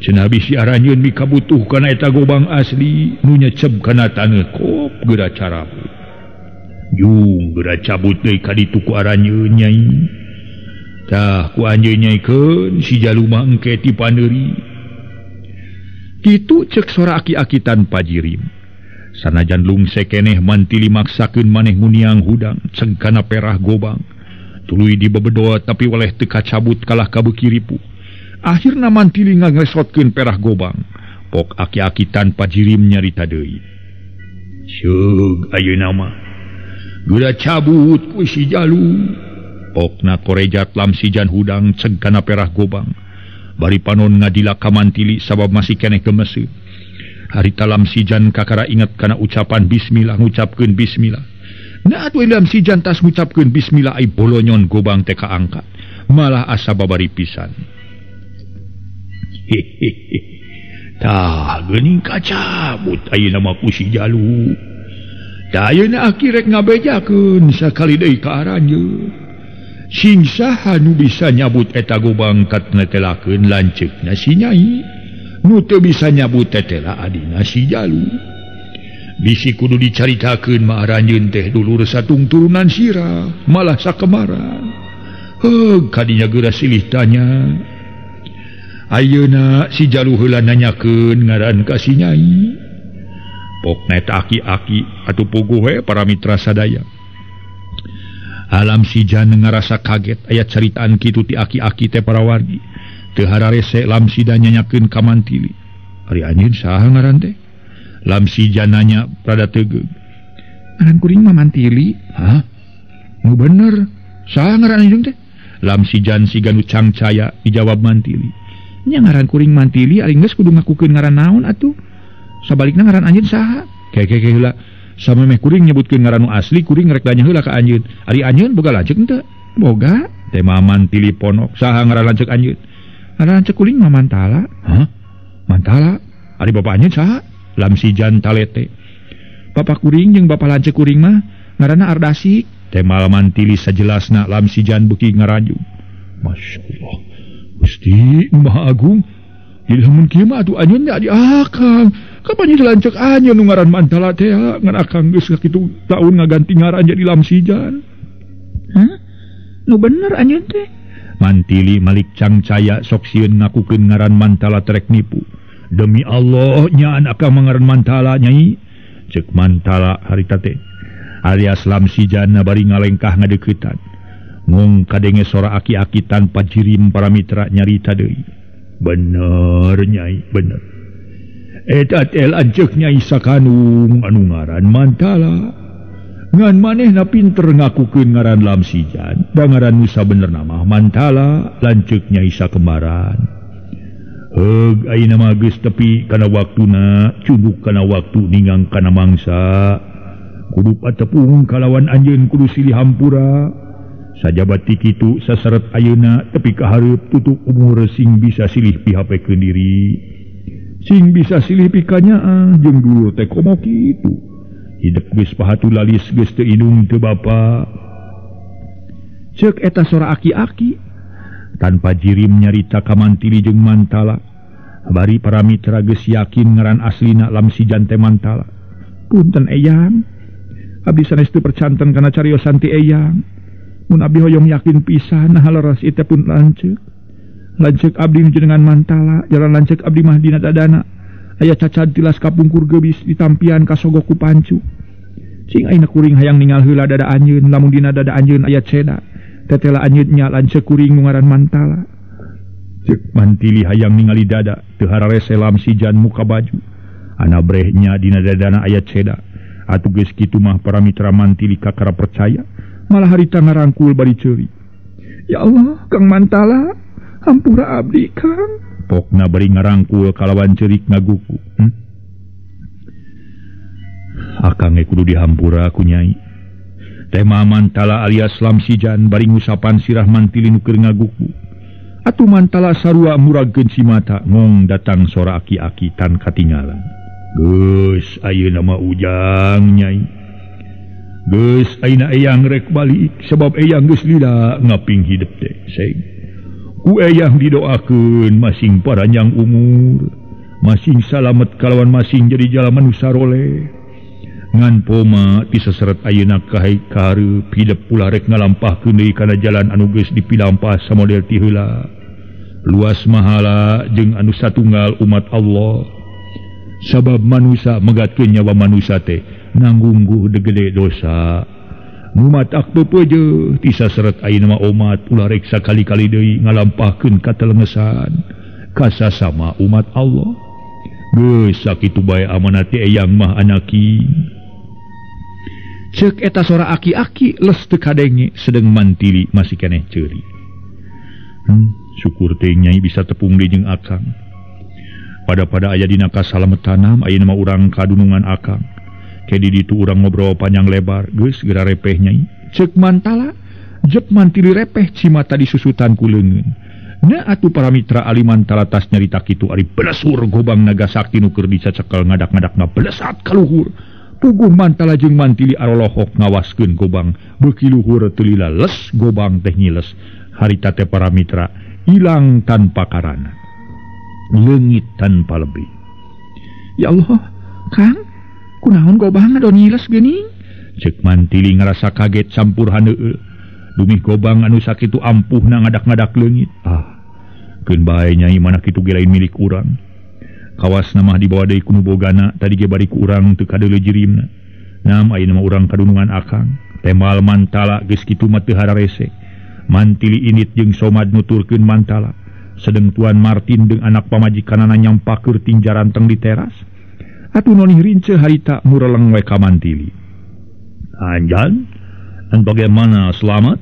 Cenah bisi aranjeun mikabutuh kana eta gobang asli nu nyecep kana taneuh kop geura carabut. Jung geura cabut deui ka ditu ku aranjeun nyai. Tah ku anjeun nyaikeun si jalu mah engke ti pandeuri. Kitu cek sora aki-aki tanpa jirim. Sanajan lungse keneh Mantili maksakeun maneh nguniang hudang ceng kana perah gobang. Tuluy dibebedoa tapi waleh teu kacabut kalah ka beuki ripuh. Akhirna Mantili ngangresotkeun perah gobang. Pok aki-aki tanpa jirim nyarita deui. Ceug ayeuna mah geura cabut ku si jalu. Pokna korejat lamsijan hudang ceng kana perah gobang. Bari panon ngadila ka Mantili sabab masih keneh gemeseut. Harita lamsijan kakara ingat kana ucapan bismillah ngucapkeun bismillah. Nah atuh lamsijan tas ngucapkeun bismillah ai bolonyon gobang teh kaangkat. Malah asa babari pisan. Hehehe. Tah geuning kacabut ayeuna mah ku si jalu. Tah ayeuna aki rek ngabejakeun sakali deui ka aranjeun. Sing saha nu bisa nyabut eta gobang katnetelakeun lanceukna si nyai. Nu teu bisa nyabut tetela adina si jalu. Bisi kudu dicaritakeun mah aranjeun teh dulur satung turunan sirah, malah sakemaran. Heug kadinya geura silih tanya. Ayeuna si jalu heula nanyakeun ngaran ka si nyai. Pokna eta aki-aki atuh puguh we para mitra sadaya. Alam si jan ngarasa kaget aya caritaan kitu ti aki-aki teh para wargi. Teu hararese Lamsidan nyanyakeun ka Mantili. Ari anjeun saha ngaran teh? Lamsijan nanya rada tegeug. Ngaran kuring mah Mantili. Hah? Nu bener. Saha ngaran anjeun teh? Lamsijan siga nu cangcaya dijawab Mantili. Nya ngaran kuring Mantili ari geus kudu ngakukeun ngaran naon atuh? Sabalikna ngaran anjeun saha? Ke heula. Samemeh kuring nyebutkeun ngaran nu asli kuring rek nanya heula ka anjeun. Ari anjeun boga lanceuk henteu? Boga. Teh Mantili ponok. Saha ngaran lanceuk anjeun? Ngaran lanceuk kuring mah Mantala. Hah? Mantala? Ari bapa anjeun saha? Lamsijan talete. Bapa kuring jeung bapa lanceuk kuring mah ngaranna Ardasik. Teh Mantili sajelasna Lamsijan beuki ngaraju. Masyaallah. Gusti Maha Agung. Jadi lamun kieu mah atuh anjeun nya di akang. Kapan jadi lanceuk anjeun nu ngaran Mantala teh ngan akang geus sakitu taun ngaganti ngaran jadi Lamsijan. Hah? Nu bener anjeun teh? Mantili malik cangcaya sok sieun ngakukeun ngaran Mantala terek nipu. Demi Allah nyaan akang mangaran Mantala nyai. Ceuk Mantala harita teh. Alias Lamsijan bari ngalengkah ngadeuketan. Ngung kadenge sora aki-aki tanpa jirim para mitra nyarita deui. Bener nyai, bener. Eta teh lanceuk nyai sakanung anu ngaran Mantala. Ngan manehna pinter ngakukeun ngaran Lamsijan, da ngaran nu sabenerna mah Mantala, lanceuk nyai sakemaran. Heug ayeuna mah geus tepi kana waktuna, cunduk kana waktu ningang kana mangsa. Kudu patepung kalawan anjeun kudu silih hampura. Sajabati kitu saseret ayeuna tepi ka hareup tutup umur sing bisa silih pihapekeun diri. Sing bisa silih pikanyaah jeung dulur teh komo kitu. Hidep geus pahatu lalis geus teu indung teu bapa. Ceuk eta sora aki-aki. Tanpa jirim nyarita ka Mantili jeung Mantala. Bari para mitra geus yakin ngaran aslina Lamsijan teh Mantala. Punten eyang. Abdi sanes teu percanten kana cariosan ti eyang. Mun abdi hoyong yakin pisan nah leres ieu teh pun lanceuk. Lanceuk abdi jenengan Mantala, jalan lanceuk abdi mah dina dadana. Aya cacad tilas kapungkur geubis ditampian kasogok ku pancu. Cing ayeuna kuring hayang ningal heula dada anjeun, lamun dina dada anjeun aya ceda. Tetela anjeun nya lanceuk kuring nu ngaran Mantala. Ceuk Mantili hayang ningali dada, teu hararese Lamsijan muka baju. Ana brehnya dina dadana aya ceda. Atuh geus kitu mah para mitra Mantili kakara percaya. Malah harita ngarangkul bari ceuri. Ya Allah, Kang Mantala, hampura abdi Kang. Pokna bari ngarangkul kalawan ceurik ngaguku. Akang ge kudu dihampura ku Nyai. Tema Mantala alias Lamsijan bari ngusapan sirah Mantili nu keur ngaguku. Atuh Mantala sarua muragkeun cimata ngong datang sora aki-aki tan katingalan. Geus ayeuna mah Ujang Nyai. Geus ayeuna eyang rek balik sebab eyang geus lila ngaping hidep teh seng. Ku eyang didoakeun masing paranjang umur, masing salamet kalawan masing jadi jalma nu saroleh. Ngan poma tiseseret ayeuna ka hareup hidep ulah rek ngalampahkeun deui kana jalan anu geus dipilampah samodel ti heula. Luas mahala jeung anu satunggal umat Allah. Sabab manusa megatkeun nyawa manusa teh nanggung gede dosa. Numat ak pepeje tisaseret ayeuna mah omat ulah rek sakali-kali deui ngalampahkeun katelengesan kasasama umat Allah. Geus sakitu bae amanat ti eyang mah anaki. Ceuk eta sora aki-aki les teu kadenge sedeng Mantili masih keneh ceuri. Syukur teh Nyai bisa tepung deui jeung akang. Pada-pada aya dina kasalametanam ayeuna mah urang kadunungan akang. Ke di ditu urang ngobrol panjang lebar, geus geura repeh Nyai. Ceuk Mantala, jep Mantili repeh cimata disusutan ku leungeun. Nya atuh para mitra ali Mantala tas nyarita kitu ari belesur gobang naga sakti nu keur dicacekel ngadak-ngadak ngabelesat ka luhur. Puguh Mantala jeung Mantili arolohok ngawaskeun gobang, beuki luhur teu lila les gobang teh nyiles. Harita teh para mitra ilang tanpa karana, leungit tanpa lebih. Ya Allah, Kang, kunaon gobang ado nyiles geuning? Ceuk Mantili ngarasa kaget campur haneueul. Dumih gobang anu sakitu ampuhna ngadak-ngadak leungit. Ah, keun bae Nyai mana kitu ge lain milik urang. Kawas mah dibawa deui ku nu bogana, tadi ge bari ku urang teu kadeuleu jirimna. Nam ayeuna mah urang kadunungan akang. Temal Mantala geus kitu mah teu hararese. Mantili init jeung Somad nuturkeun Mantala. Sedeng Tuan Martin jeung anak pamajikanana nyampakeun tinjaran teng di teras. Atuh nonih rince harita mureleng we ka Mantili. Anjan, dan bagaimana selamat?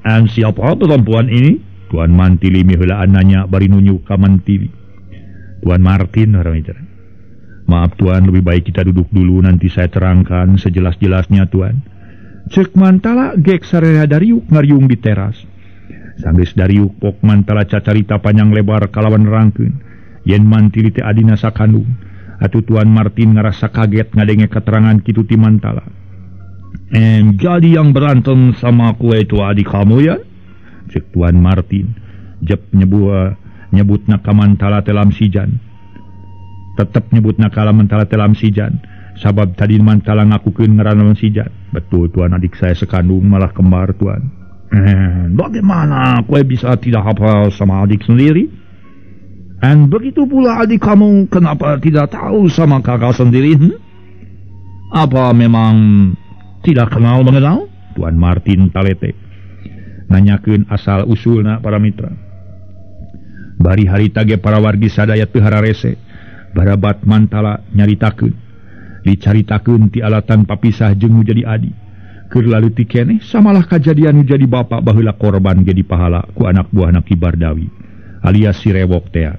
An siapa perempuan ini? Tuan Mantili miheulaan nanya bari nunjuk ka Mantili. Tuan Martin orang itu. Maaf Tuan, lebih baik kita duduk dulu, nanti saya terangkan sejelas-jelasnya Tuan. Ceuk Mantala gek sararea dariuk ngariung di teras. Sanggeus dariuk pok Mantala cacarita panjang lebar kalawan nerangkeun yen Mantili teh adina sakandung. Atuh Tuan Martin ngarasa kaget ngadenge keterangan kitu ti Mantala. Jadi yang berantem sama aku itu adik kamu ya? Cek Tuan Martin. Jep nyebutna ka Mantala teh Lamsijan. Tetep nyebutna ka Mantala teh Lamsijan. Sabab tadi Mantala ngakukeun ngaran Lamsijan. Betul Tuan, adik saya sekandung malah kembar Tuan. Bagaimana aku bisa tidak hafal sama adik sendiri? Dan begitu pula adik kamu kenapa tidak tahu sama kakak sendiri? Apa memang tidak kenal mengenal? Tuan Martin talete nanyakeun asal usulna para mitra. Bari harita ge para wargi sadaya teu hararese. Barabat Mantala nyaritakeun, dicaritakeun ti alatan papisah jeung nu jadi adi. Keur laleutik keneh samalah kajadian nu jadi bapa baheula korban ge dipahala ku anak buahna Ki Bardawi alias si Rewok tea.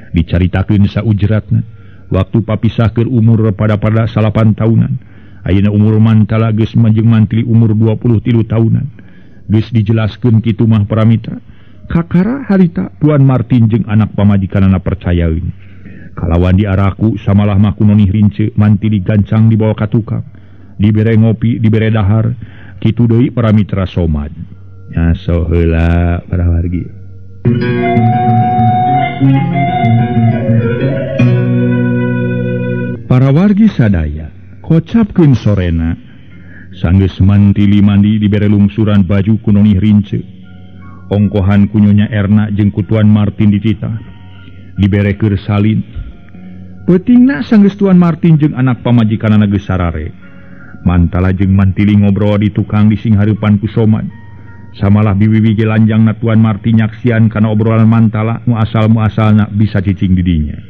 Dicaritakeun saujratna waktu papisah keur umur pada-pada 8 tahunan. Ayeuna umur Mantala geus jeung Mantili umur 23 tahunan. Geus dijelaskeun kitu mah para mitra. Kakara harita Tuan Martin jeung anak pamajikanana percayaeun. Kalawan diaraku samalah mah ku nonih rince Mantili gancang dibawa ka tukang. Dibere ngopi, dibere dahar, kitu deui para mitra Somad. Nyaso heula para wargi. Para wargi sadaya, kocapkeun sorena. Sanggeus Mantili mandi dibere lungsuran baju ku nonih rince. Ongkohan ku Nyonya Erna jeung ku Tuan Martin dititah. Dibere keur salin. Peutingna sanggeus Tuan Martin jeung anak pamajikanana geus sarare. Mantala jeung Mantili ngobrol di tukang di singhareupan ku Somad. Samalah biwiwi ge lanjangna Tuan Martin nyaksian kana obrolan Mantala nu asal muasalna bisa cicing di dinya.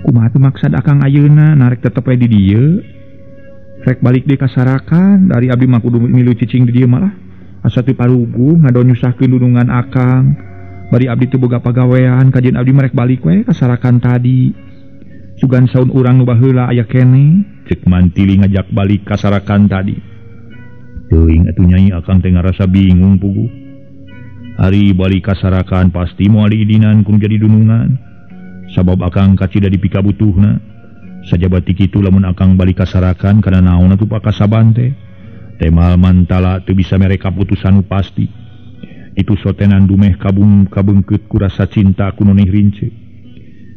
Kumaha teu maksad akang ayeuna narek tetep we di dieu? Rek balik deui ka Sarakan dari abdi mah kudu milu cicing di dieu malah. Asa teu paruguh ngado nyusahkeun dunungan akang. Bari abdi teu boga pagawean kajeun abdi mah rek balik we ka Sarakan tadi. Sugan saun urang nu baheula aya keneh. Cek Mantili ngajak balik ka Sarakan tadi. Teuing atuh Nyai akang teh ngarasa bingung puguh. Ari balik ka Sarakan pasti moal diidinan ku jadi dunungan. Sabab akang kacida dipikabutuhna. Sajabati kitu lamun akang balik ka Sarakan kana naon atuh pakasaban teh. Temal Mantala teu bisa mere kaputusan nu pasti. Itu sotenan dumeh kabung kabengkeut ku rasa cinta ku Noni Rince.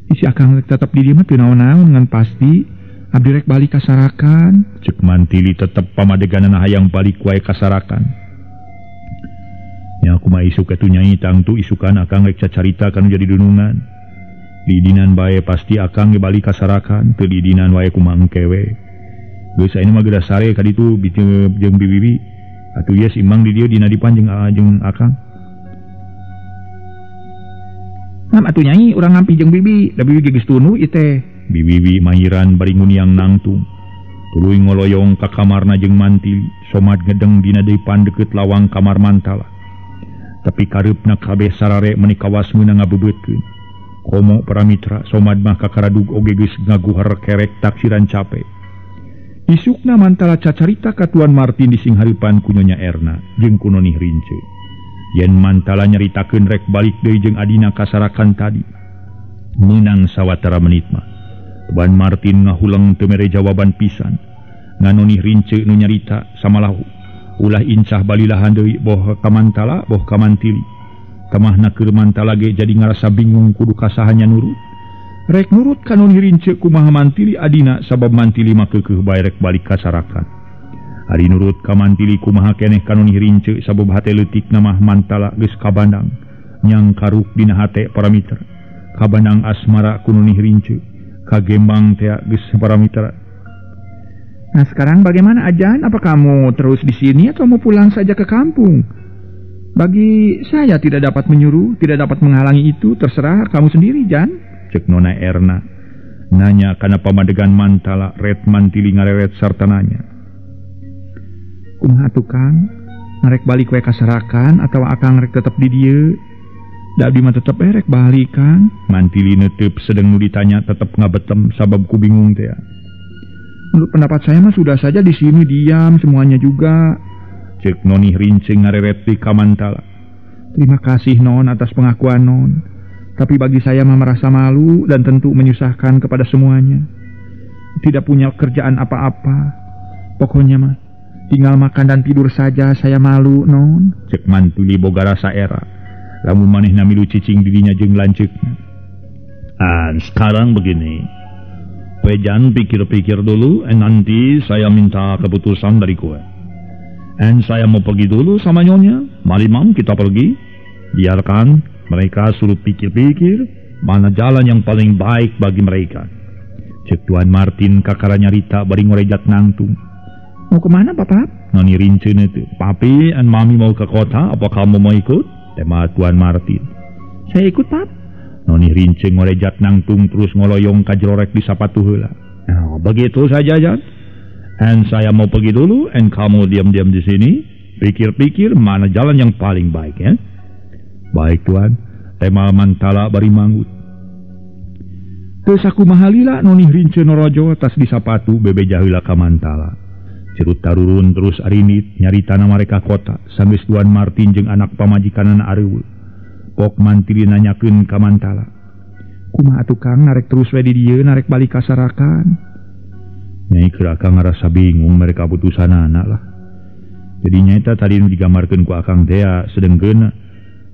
Isi akang rek tetep di dieu mah teu naon-naon ngan pasti abdi rek balik ka Sarakan. Cek Mantili tetep pamadeganana hayang balik wae ka Sarakan. Nya kumaha isuk atuh Nyai tangtu isukan akang rek cacarita kanu jadi dunungan. Diidinan bae pasti akang ge balik ka Sarakan, teu diidinan wae kumaha engke we. Geus ayeuna mah geus sare ka ditu jeung bibibi. Atuh yes imang di dieu dina dipan jeung akang. Nam atuh Nyai urang ngampi jeung bibi, da bibi geus tunu ieu teh. Bibibi mahiran bari nguniang nangtung. Tuluy ngoloyong ka kamarna jeung Mantili, Somad ngedeng dina depan deukeut lawang kamar Mantala. Tapi kareupna kabeh sarare meuni kawas meunang ngabebeutkeun. Komo para mitra Somad mah kakaradug oge geus ngaguhar kerek taksiran cape. Isukna Mantala cacarita ka Tuan Martin di singhareupan ku Nyonya Erna jeung ku Noni Rince. Yen Mantala nyaritakeun rek balik deui jeung adina ka Sarakan tadi. Meunang sawatara menit mah. Tuan Martin ngahuleng teu mere jawaban pisan. Ngan Noni Rince nu nyarita samalah ulah incah balilahan deui boh ka Mantala boh ka Mantili. Tamahna keur Mantala ge jadi ngarasa bingung kudu kasahanya nurut. Rek nurut ka Noni Rince kumaha Mantili adina sabab Mantili mah keukeuh bae rek balik ka Sarakan. Ari nurut ka Mantili kumaha keneh ka Noni Rince sabab hate leutikna mah Mantala geus kabandang nyang karuk dina hate para mitra. Kabandang asmara ku Noni Rince kagembang tea geus para mitra. Nah sekarang bagaimana Ajan? Apa kamu terus di sini atau mau pulang saja ke kampung? Bagi saya tidak dapat menyuruh, tidak dapat menghalangi itu, terserah kamu sendiri, Jan. Cek Nona Erna. Nanya kana pamadegan Mantala, ret Mantili ngareret sarta nanya. Kumaha tukang? Ngarek balik we ka Sarakan atau akang rek tetep di dieu? Da abdi mah tetep rek balik, Kang. Mantili neuteup sedeng nu ditanya tetep ngabetem sabab ku bingung teh. Menurut pendapat saya mah sudah saja di sini diam semuanya juga. Cek Noni Rince ngareret di ka Mantala. Terima kasih Non atas pengakuan Non. Tapi bagi saya mah merasa malu dan tentu menyusahkan kepada semuanya. Tidak punya kerjaan apa-apa. Pokoknya mah tinggal makan dan tidur saja saya malu Non. Cek Mantili boga rasa era. Lamun manehna milu cicing dirinya jeung lanceukna. Ah, sekarang begini. Wejan pikir-pikir dulu, nanti saya minta keputusan dari kowe. And saya mau pergi dulu sama nyonya. Mari mam kita pergi. Biarkan mereka suruh pikir-pikir mana jalan yang paling baik bagi mereka. Cek Tuan Martin kakara nyarita bari ngorejat nangtung. Mau kemana Papa? Noni Rince itu. Papi and mami mau ke kota, apa kamu mau ikut? Tema Tuan Martin. Saya ikut Pap. Noni Rince ngorejat nangtung terus ngoloyong ka jerorek di sapatu heula. Nah, begitu saja Jan. And saya mau pergi dulu, and kamu diam-diam di sini, pikir-pikir mana jalan yang paling baik ya. Baik Tuan, tema Mantala bari manggut. Teu sakumaha lila Noni Rince norojo tas di sapatu bebeja heula ka Mantala. Cerut tarurun terus arinit nyaritana mereka kota sanggeus Tuan Martin jeung anak pamajikanana areuweut. Pok Mantili nanyakeun ka Mantala. Kumaha atuh Kang narek terus we di dieu narek balik ka Sarakan? Nyai keur akang ngarasa bingung mereka putusanana lah. Jadi nyaeta tadi nu digambarkeun ku akang teh sedengkeun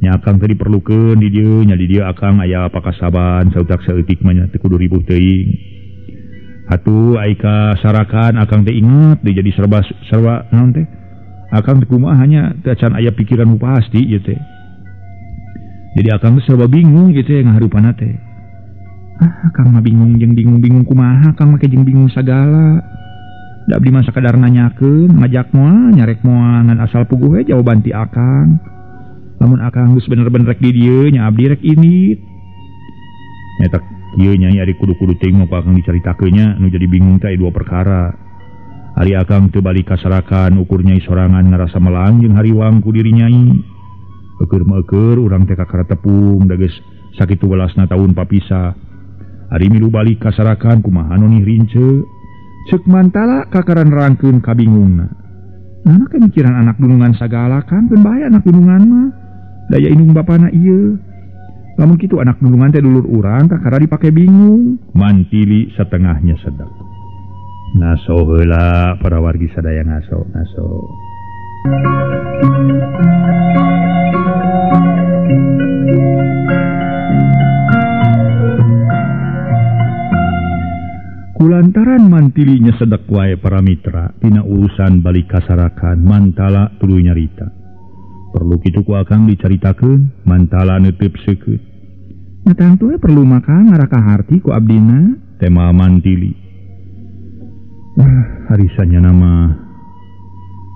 nya akang teh diperlukeun di dieu nya di dieu akang aya pakasaban sautak saeutik mah nya teu kudu ribuh teuing. Atuh ai ka Sarakan akang teh inget deui jadi serba serba naon teh? Akang teh kumaha nya teu acan aya pikiran nu pasti ieu teh. Jadi akang teh serba bingung kitu ngahareupanna teh. Ah, Kang mah bingung jeung bingung-bingung kumaha, Kang make jeung bingung sagala. Da abdi mah sakadar nanyakeun, ngajak moal, nyarek moal ngan asal puguh we jawaban ti akang. Lamun akang geus bener-bener rek di dieu nya abdi rek indit. Nyaeta kieu nya ari kudu-kudu teuing mah ku akang dicaritakeun nya nu jadi bingung teh dua perkara. Ari akang teu balik kasarakan ukur nyai sorangan ngarasa melang jeung hariwang ku diri nyai. Eueur mah eueur urang teh kakara tepung da geus sakitu welasna taun papisah. Ari milu balik kasarakan kumaha noni rince. Ceuk Mantala kakaran rangkeun kabingungna. Nah, mikiran anak dunungan sagala kan keun bae anak dunungan mah. Daya indung bapana ieu. Lamun kitu anak dunungan teh dulur urang kakara dipake bingung. Mantili setengahnya sedek. Ngaso heula para wargi sadaya ngaso, ngaso. Kulantaran Mantilinya sedek wae para mitra tina urusan balik kasarakan Mantala tuluy nyarita. Perlu kitu ku akang dicaritakeun, Mantala neuteup seukeut. Nya tangtu we perlu mah Kang ngaraka harti ku abdina, tema Mantili. Harisanya nama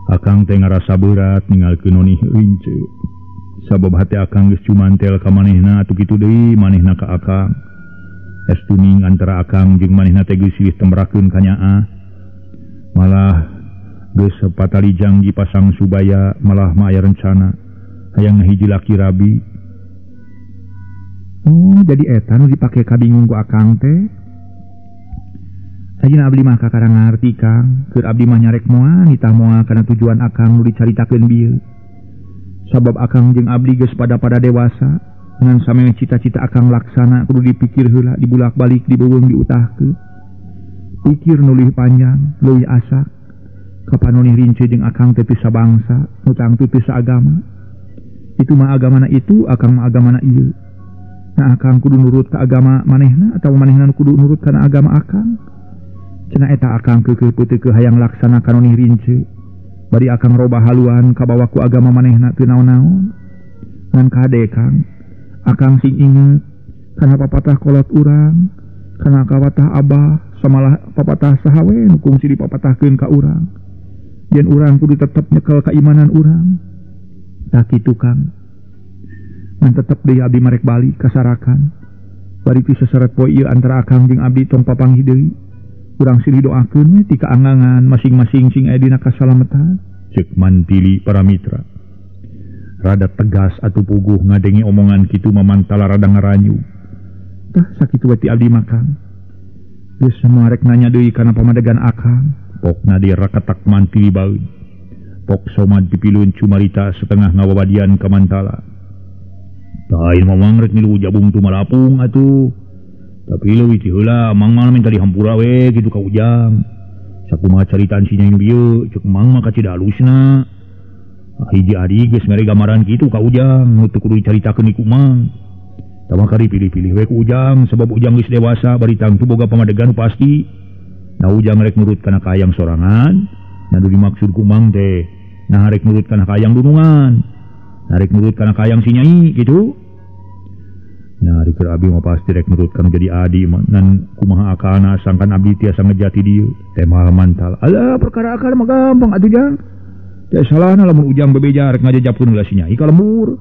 akang teh ngarasa berat ninggalkeun noni rince. Sabab hate akang geus cumantel ka manehna atuh kitu deui manehna ka akang. Es tuning antara akang jeung manehna teh geus silih tembrakeun ka nyaah. Malah geus patali janggi pasang subaya malah mah aya rencana hayang ngahiji laki rabi. Oh, jadi eta nu dipake kabingung ku akang teh. Ayeuna abdi mah kakara ngarti Kang, keur abdi mah nyarek moal nitah moal kana tujuan akang nu dicaritakeun bieu. Sabab akang jeung abdi geus pada-pada dewasa, ngan sameme cita-cita akang laksana kudu dipikir heula dibulak-balik dibeuweung diutahkeun. Pikir nu leuwih panjang, leuwih asak. Kapan noni rince jeung akang teh teu sabangsa, nu tangtu teu saagama. Itu mah agamana itu, akang mah agamana ieu. Nah akang kudu nurut ka agama manehna atawa manehna nu kudu nurut kana agama akang. Cenah eta akang keukeuh peuteukeuh hayang laksana ka noni rince. Bari akang robah haluan kabawa ku agama manehna teu naon-naon. Ngan kade Kang, akang sing inget kana papatah kolot urang, kana kawatah abah, samalah papatah saha we nu kungsi dipapatahkeun ka urang. Yen urang kudu tetep nyekel keimanan urang. Tah kitu Kang. Ngan tetep deui abdi marek balik kasarakan. Bari ti seseret poe ieu antara akang jeung abdi tong papanggih deui. Urang silih doakeun we ti kaangangan masing-masing sing aya dina kasalametan. Ceuk Mantili para mitra. Rada tegas atuh puguh ngadenge omongan kitu mah Mantala rada ngaranyu. Tah sakitu we ti abdi mah Kang. Geus moal rek nanya deui kana pamadegan akang. Pokna di rakatak Mantili baeud. Pok Somad pipilun cumarita setengah ngawawadian ka Mantala. Lain mamang rek milu jabung tu malapung atuh. Tapi leuwih ti heula mang mah minta dihampura we kitu ka Ujang. Sakumaha caritaan si nyai nu bieu ceuk mang mah kacida alusna. Hiji adi geus mere gambaran kitu ka Ujang nu teu kudu dicaritakeun ku mang. Tah maka dipilih-pilih we ku Ujang sabab Ujang geus dewasa bari tangtu boga pamadegan pasti. Nah Ujang rek nurut kana kahayang sorangan, nah nu dimaksud ku mang teh nah rek nurut kana kahayang dunungan. Nah rek nurut kana kahayang si nyai kitu. Nya ari keur abdi mah pasti rek nurut kana jadi adi ngan kumaha akana sangkan abdi tiasa ngejati dieu. Tema Mantala. Alah perkara akal mah gampang atuh Jang. Teu salahna lamun Ujang bebeja rek ngajejapkeun heula si nyai ka lembur.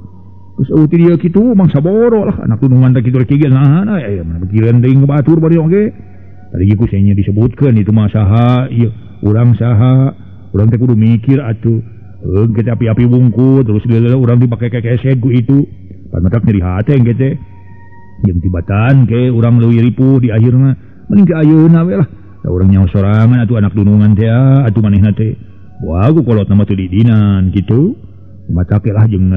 Geus eueuh ti dieu kitu mang saboro lah anak dunungan teh kitu rek kieu nahan aya mana pikiran deui batur bari oge. Tadi ge ku nya disebutkeun itu mah saha ieu urang saha urang teh kudu mikir atuh. Heuh kita api-api wungkul terus geuleuh urang dipake kekeseg ku itu. Pan matak nyeri hate engke teh. Jeung tibatan ke urang leuwih ripuh di akhirna mending ke ayeuna we lah. Da urang nyaho sorangan atuh anak dunungan teh atuh manehna teh. Wah ku kolot mah teu didinan kitu. Matak lah jeung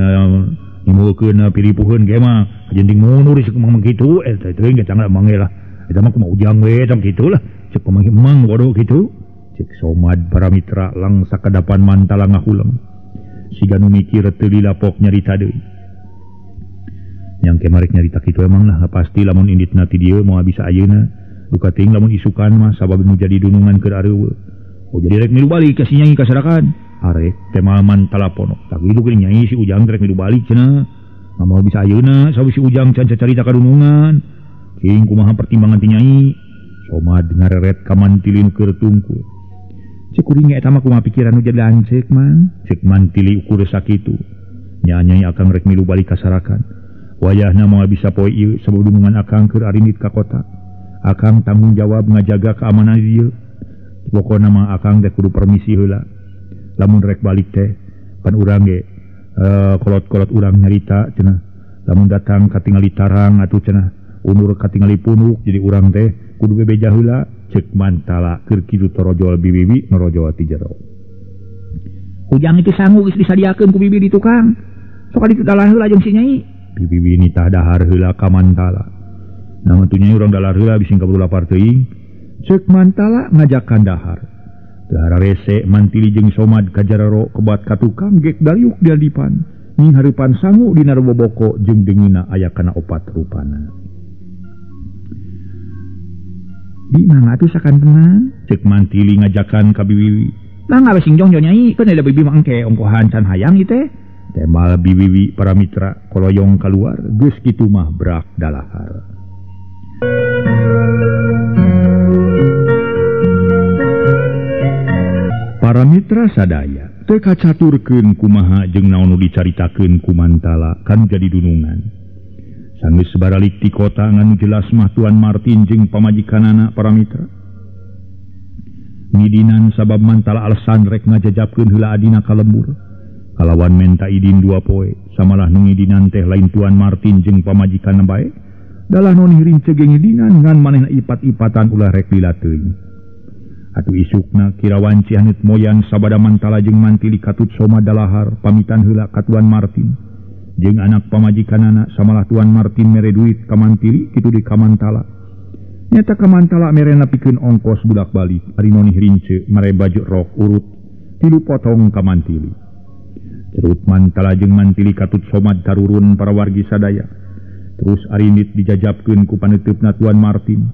nimbulkeun piripuheun ge mah kajenting mundur si kumang kitu eta teh geus tangga mang lah. Eta mah kumaha Ujang we tong kitu lah. Ceuk kumang emang bodoh kitu. Ceuk Somad para mitra lang sakadapan Mantala ngahuleng. Siga nu mikir teu dilapok nyarita deui. Yang kemarek nyarita kitu emang lah pasti lamun inditna ti dieu moal bisa ayeuna. Duka teuing lamun isukan mah sabab nu jadi dunungan keur areueuh. Oh jadi rek milu balik ka si nyai kasarakan. Arek tema Mantala ponok. Tah kitu geuning nyai si Ujang rek milu balik cenah. Moal bisa ayeuna sabab si Ujang can carita ka dunungan. Cing kumaha pertimbangan ti nyai. Somad ngareret ka Mantili nu keur tungkul. Ceuk kuring eta mah kumaha pikiran nu jadi lanceuk mang. Ceuk Mantili ukur sakitu. Nya nyai akang rek milu balik kasarakan. Wayahna moal bisa poe ieu sabab dunungan akang keur arindit ka kota. Akang tanggung jawab ngajaga keamanan dieu. Pokona mah akang teh kudu permisi heula. Lamun rek balik teh pan urang ge kolot-kolot urang nyarita cenah. Lamun datang katingali tarang atuh cenah, unur katingali punuk jadi urang teh kudu bebeja heula cek Mantala keur kitu torojol bibibi norojol ti jero. Ujang itu sangu geus disadiakeun ku bibi di tukang. Sok ditu dalah heula jeung si Nyai. Bibi nitah dahar heula ka Mantala. Namun tu Nyai urang dalar heula bising kaburu lapar teuing. Cek Mantala ngajakan dahar. Dahar rese Mantili jeung Somad ka jarero kebat ka tukang gek daliuk diadipan. Nying hareupan sangu dina boboko jeung deungina aya kana opat rupana. Di mangga atuh sakantenan? Cek Mantili ngajakan ka bibiwi. Mangga we sing jongjo Nyai, keun da bibi mah engke ongkohan can hayang ieu teh. Temal bibiwi para mitra koloyong kaluar geus kitu mah brak dalahar. Para mitra sadaya teu kacaturkeun kumaha jeung naon nu dicaritakeun ku Mantala kan jadi dunungan. Sanggeus baralik ti kota ngan jelas mah Tuan Martin jeung pamajikanana para mitra. Ngidinan sabab Mantala alasan rek ngajajabkeun heula adina ka lembur. Kalawan menta idin dua poe, samalah nu ngidinan teh lain Tuan Martin jeung pamajikanna bae. Dalah nu rince ge ngidinan ngan manehna ipat-ipatan ulah rek lila teuing. Atuh isukna kira wanci haneut moyan sabada Mantala jeung Mantili katut Soma dalahar pamitan heula ka Tuan Martin. Jeung anak pamajikanana samalah Tuan Martin mere duit ka Mantili kitu di ka Mantala. Nyata ka Mantala merena pikeun ongkos bulak-balik ari noni rince mere baju rok urut 3 potong ka Mantili. Cerut Mantala jeung Mantili katut Somad tarurun para wargi sadaya. Terus arindit dijajabkeun ku paneuteup Tuan Martin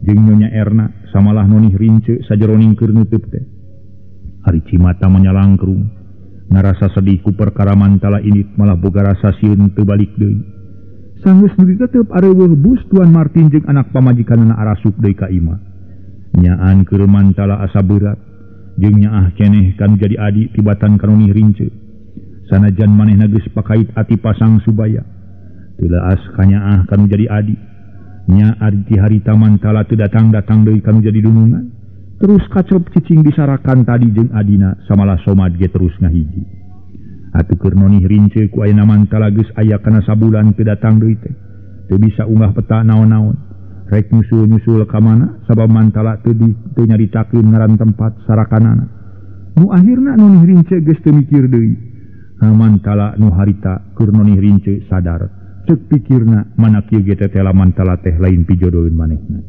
jeung Nyonya Erna samalah nonih rince sajeroning keur nutup teh. Ari cimata menyalangkrung ngarasa sedih ku perkara Mantala indit malah boga rasa sieun teu balik deui. Sanggeus nu ditetep areuweuh bus Tuan Martin jeung anak pamajikanana arasup deui ka imah. Nyaan keur Mantala asa berat jeung nyaah keneh kan jadi adi tibatan ka nonih rince. Sanajan manehna geus pakait ati pasang subaya. Teu leas kanyaah kanu jadi adi. Nya ari ti harita Mantala teu datang-datang deui kanu jadi dunungan. Terus kacrep cicing disarakan tadi jeung adina samalah Somad ge terus ngahiji. Atuh keur nonih rince ku ayeuna Mantala geus aya kana sabulan teu datang deui teh. Teu bisa unggah peta naon-naon. Rek nyusul-nyusul ka mana sabab Mantala teu nyaritakeun ngaran tempat sarakanana. Nu akhirna nonih rince geus teu mikir deui. Mantala nu harita keur nonih rince sadar. Cek pikirna mana kieu ge tetela Mantala teh lain pijodoeun manehna.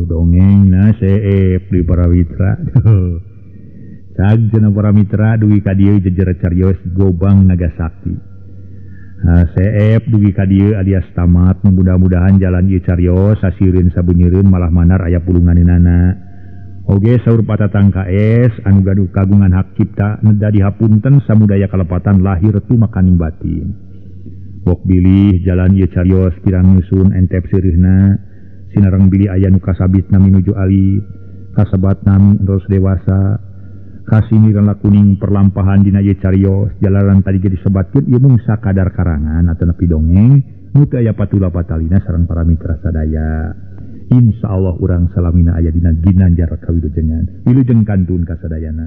Dongengna seep di para mitra. Cag cenah para mitra dugi ka dieu jejer carios Gobang Naga Sakti. Seep dugi ka dieu alias tamat, mudah-mudahan jalan ieu carios sasireun sabunyeureun malah manar aya pulunganeunana. Oge saur patatang KS anu gaduh kagungan hak cipta neda dihapunten samudaya kalepatan lahir tumakaning batin. Bok bilih jalan ieu carios kirang nyusun entep seureuhna sinareng bilih aya nu kasabitna minuju alit kasebat nami terus dewasa kasiniran kuning perlampahan dina ieu carios jalanan tadi ge disebatkeun ieu mung sakadar karangan atanapi dongeng nu teu aya patula patalina sareng para mitra sadaya. Insyaallah urang salamina aya dina ginanjar kawilujengan wilujeng kantun kasadayana.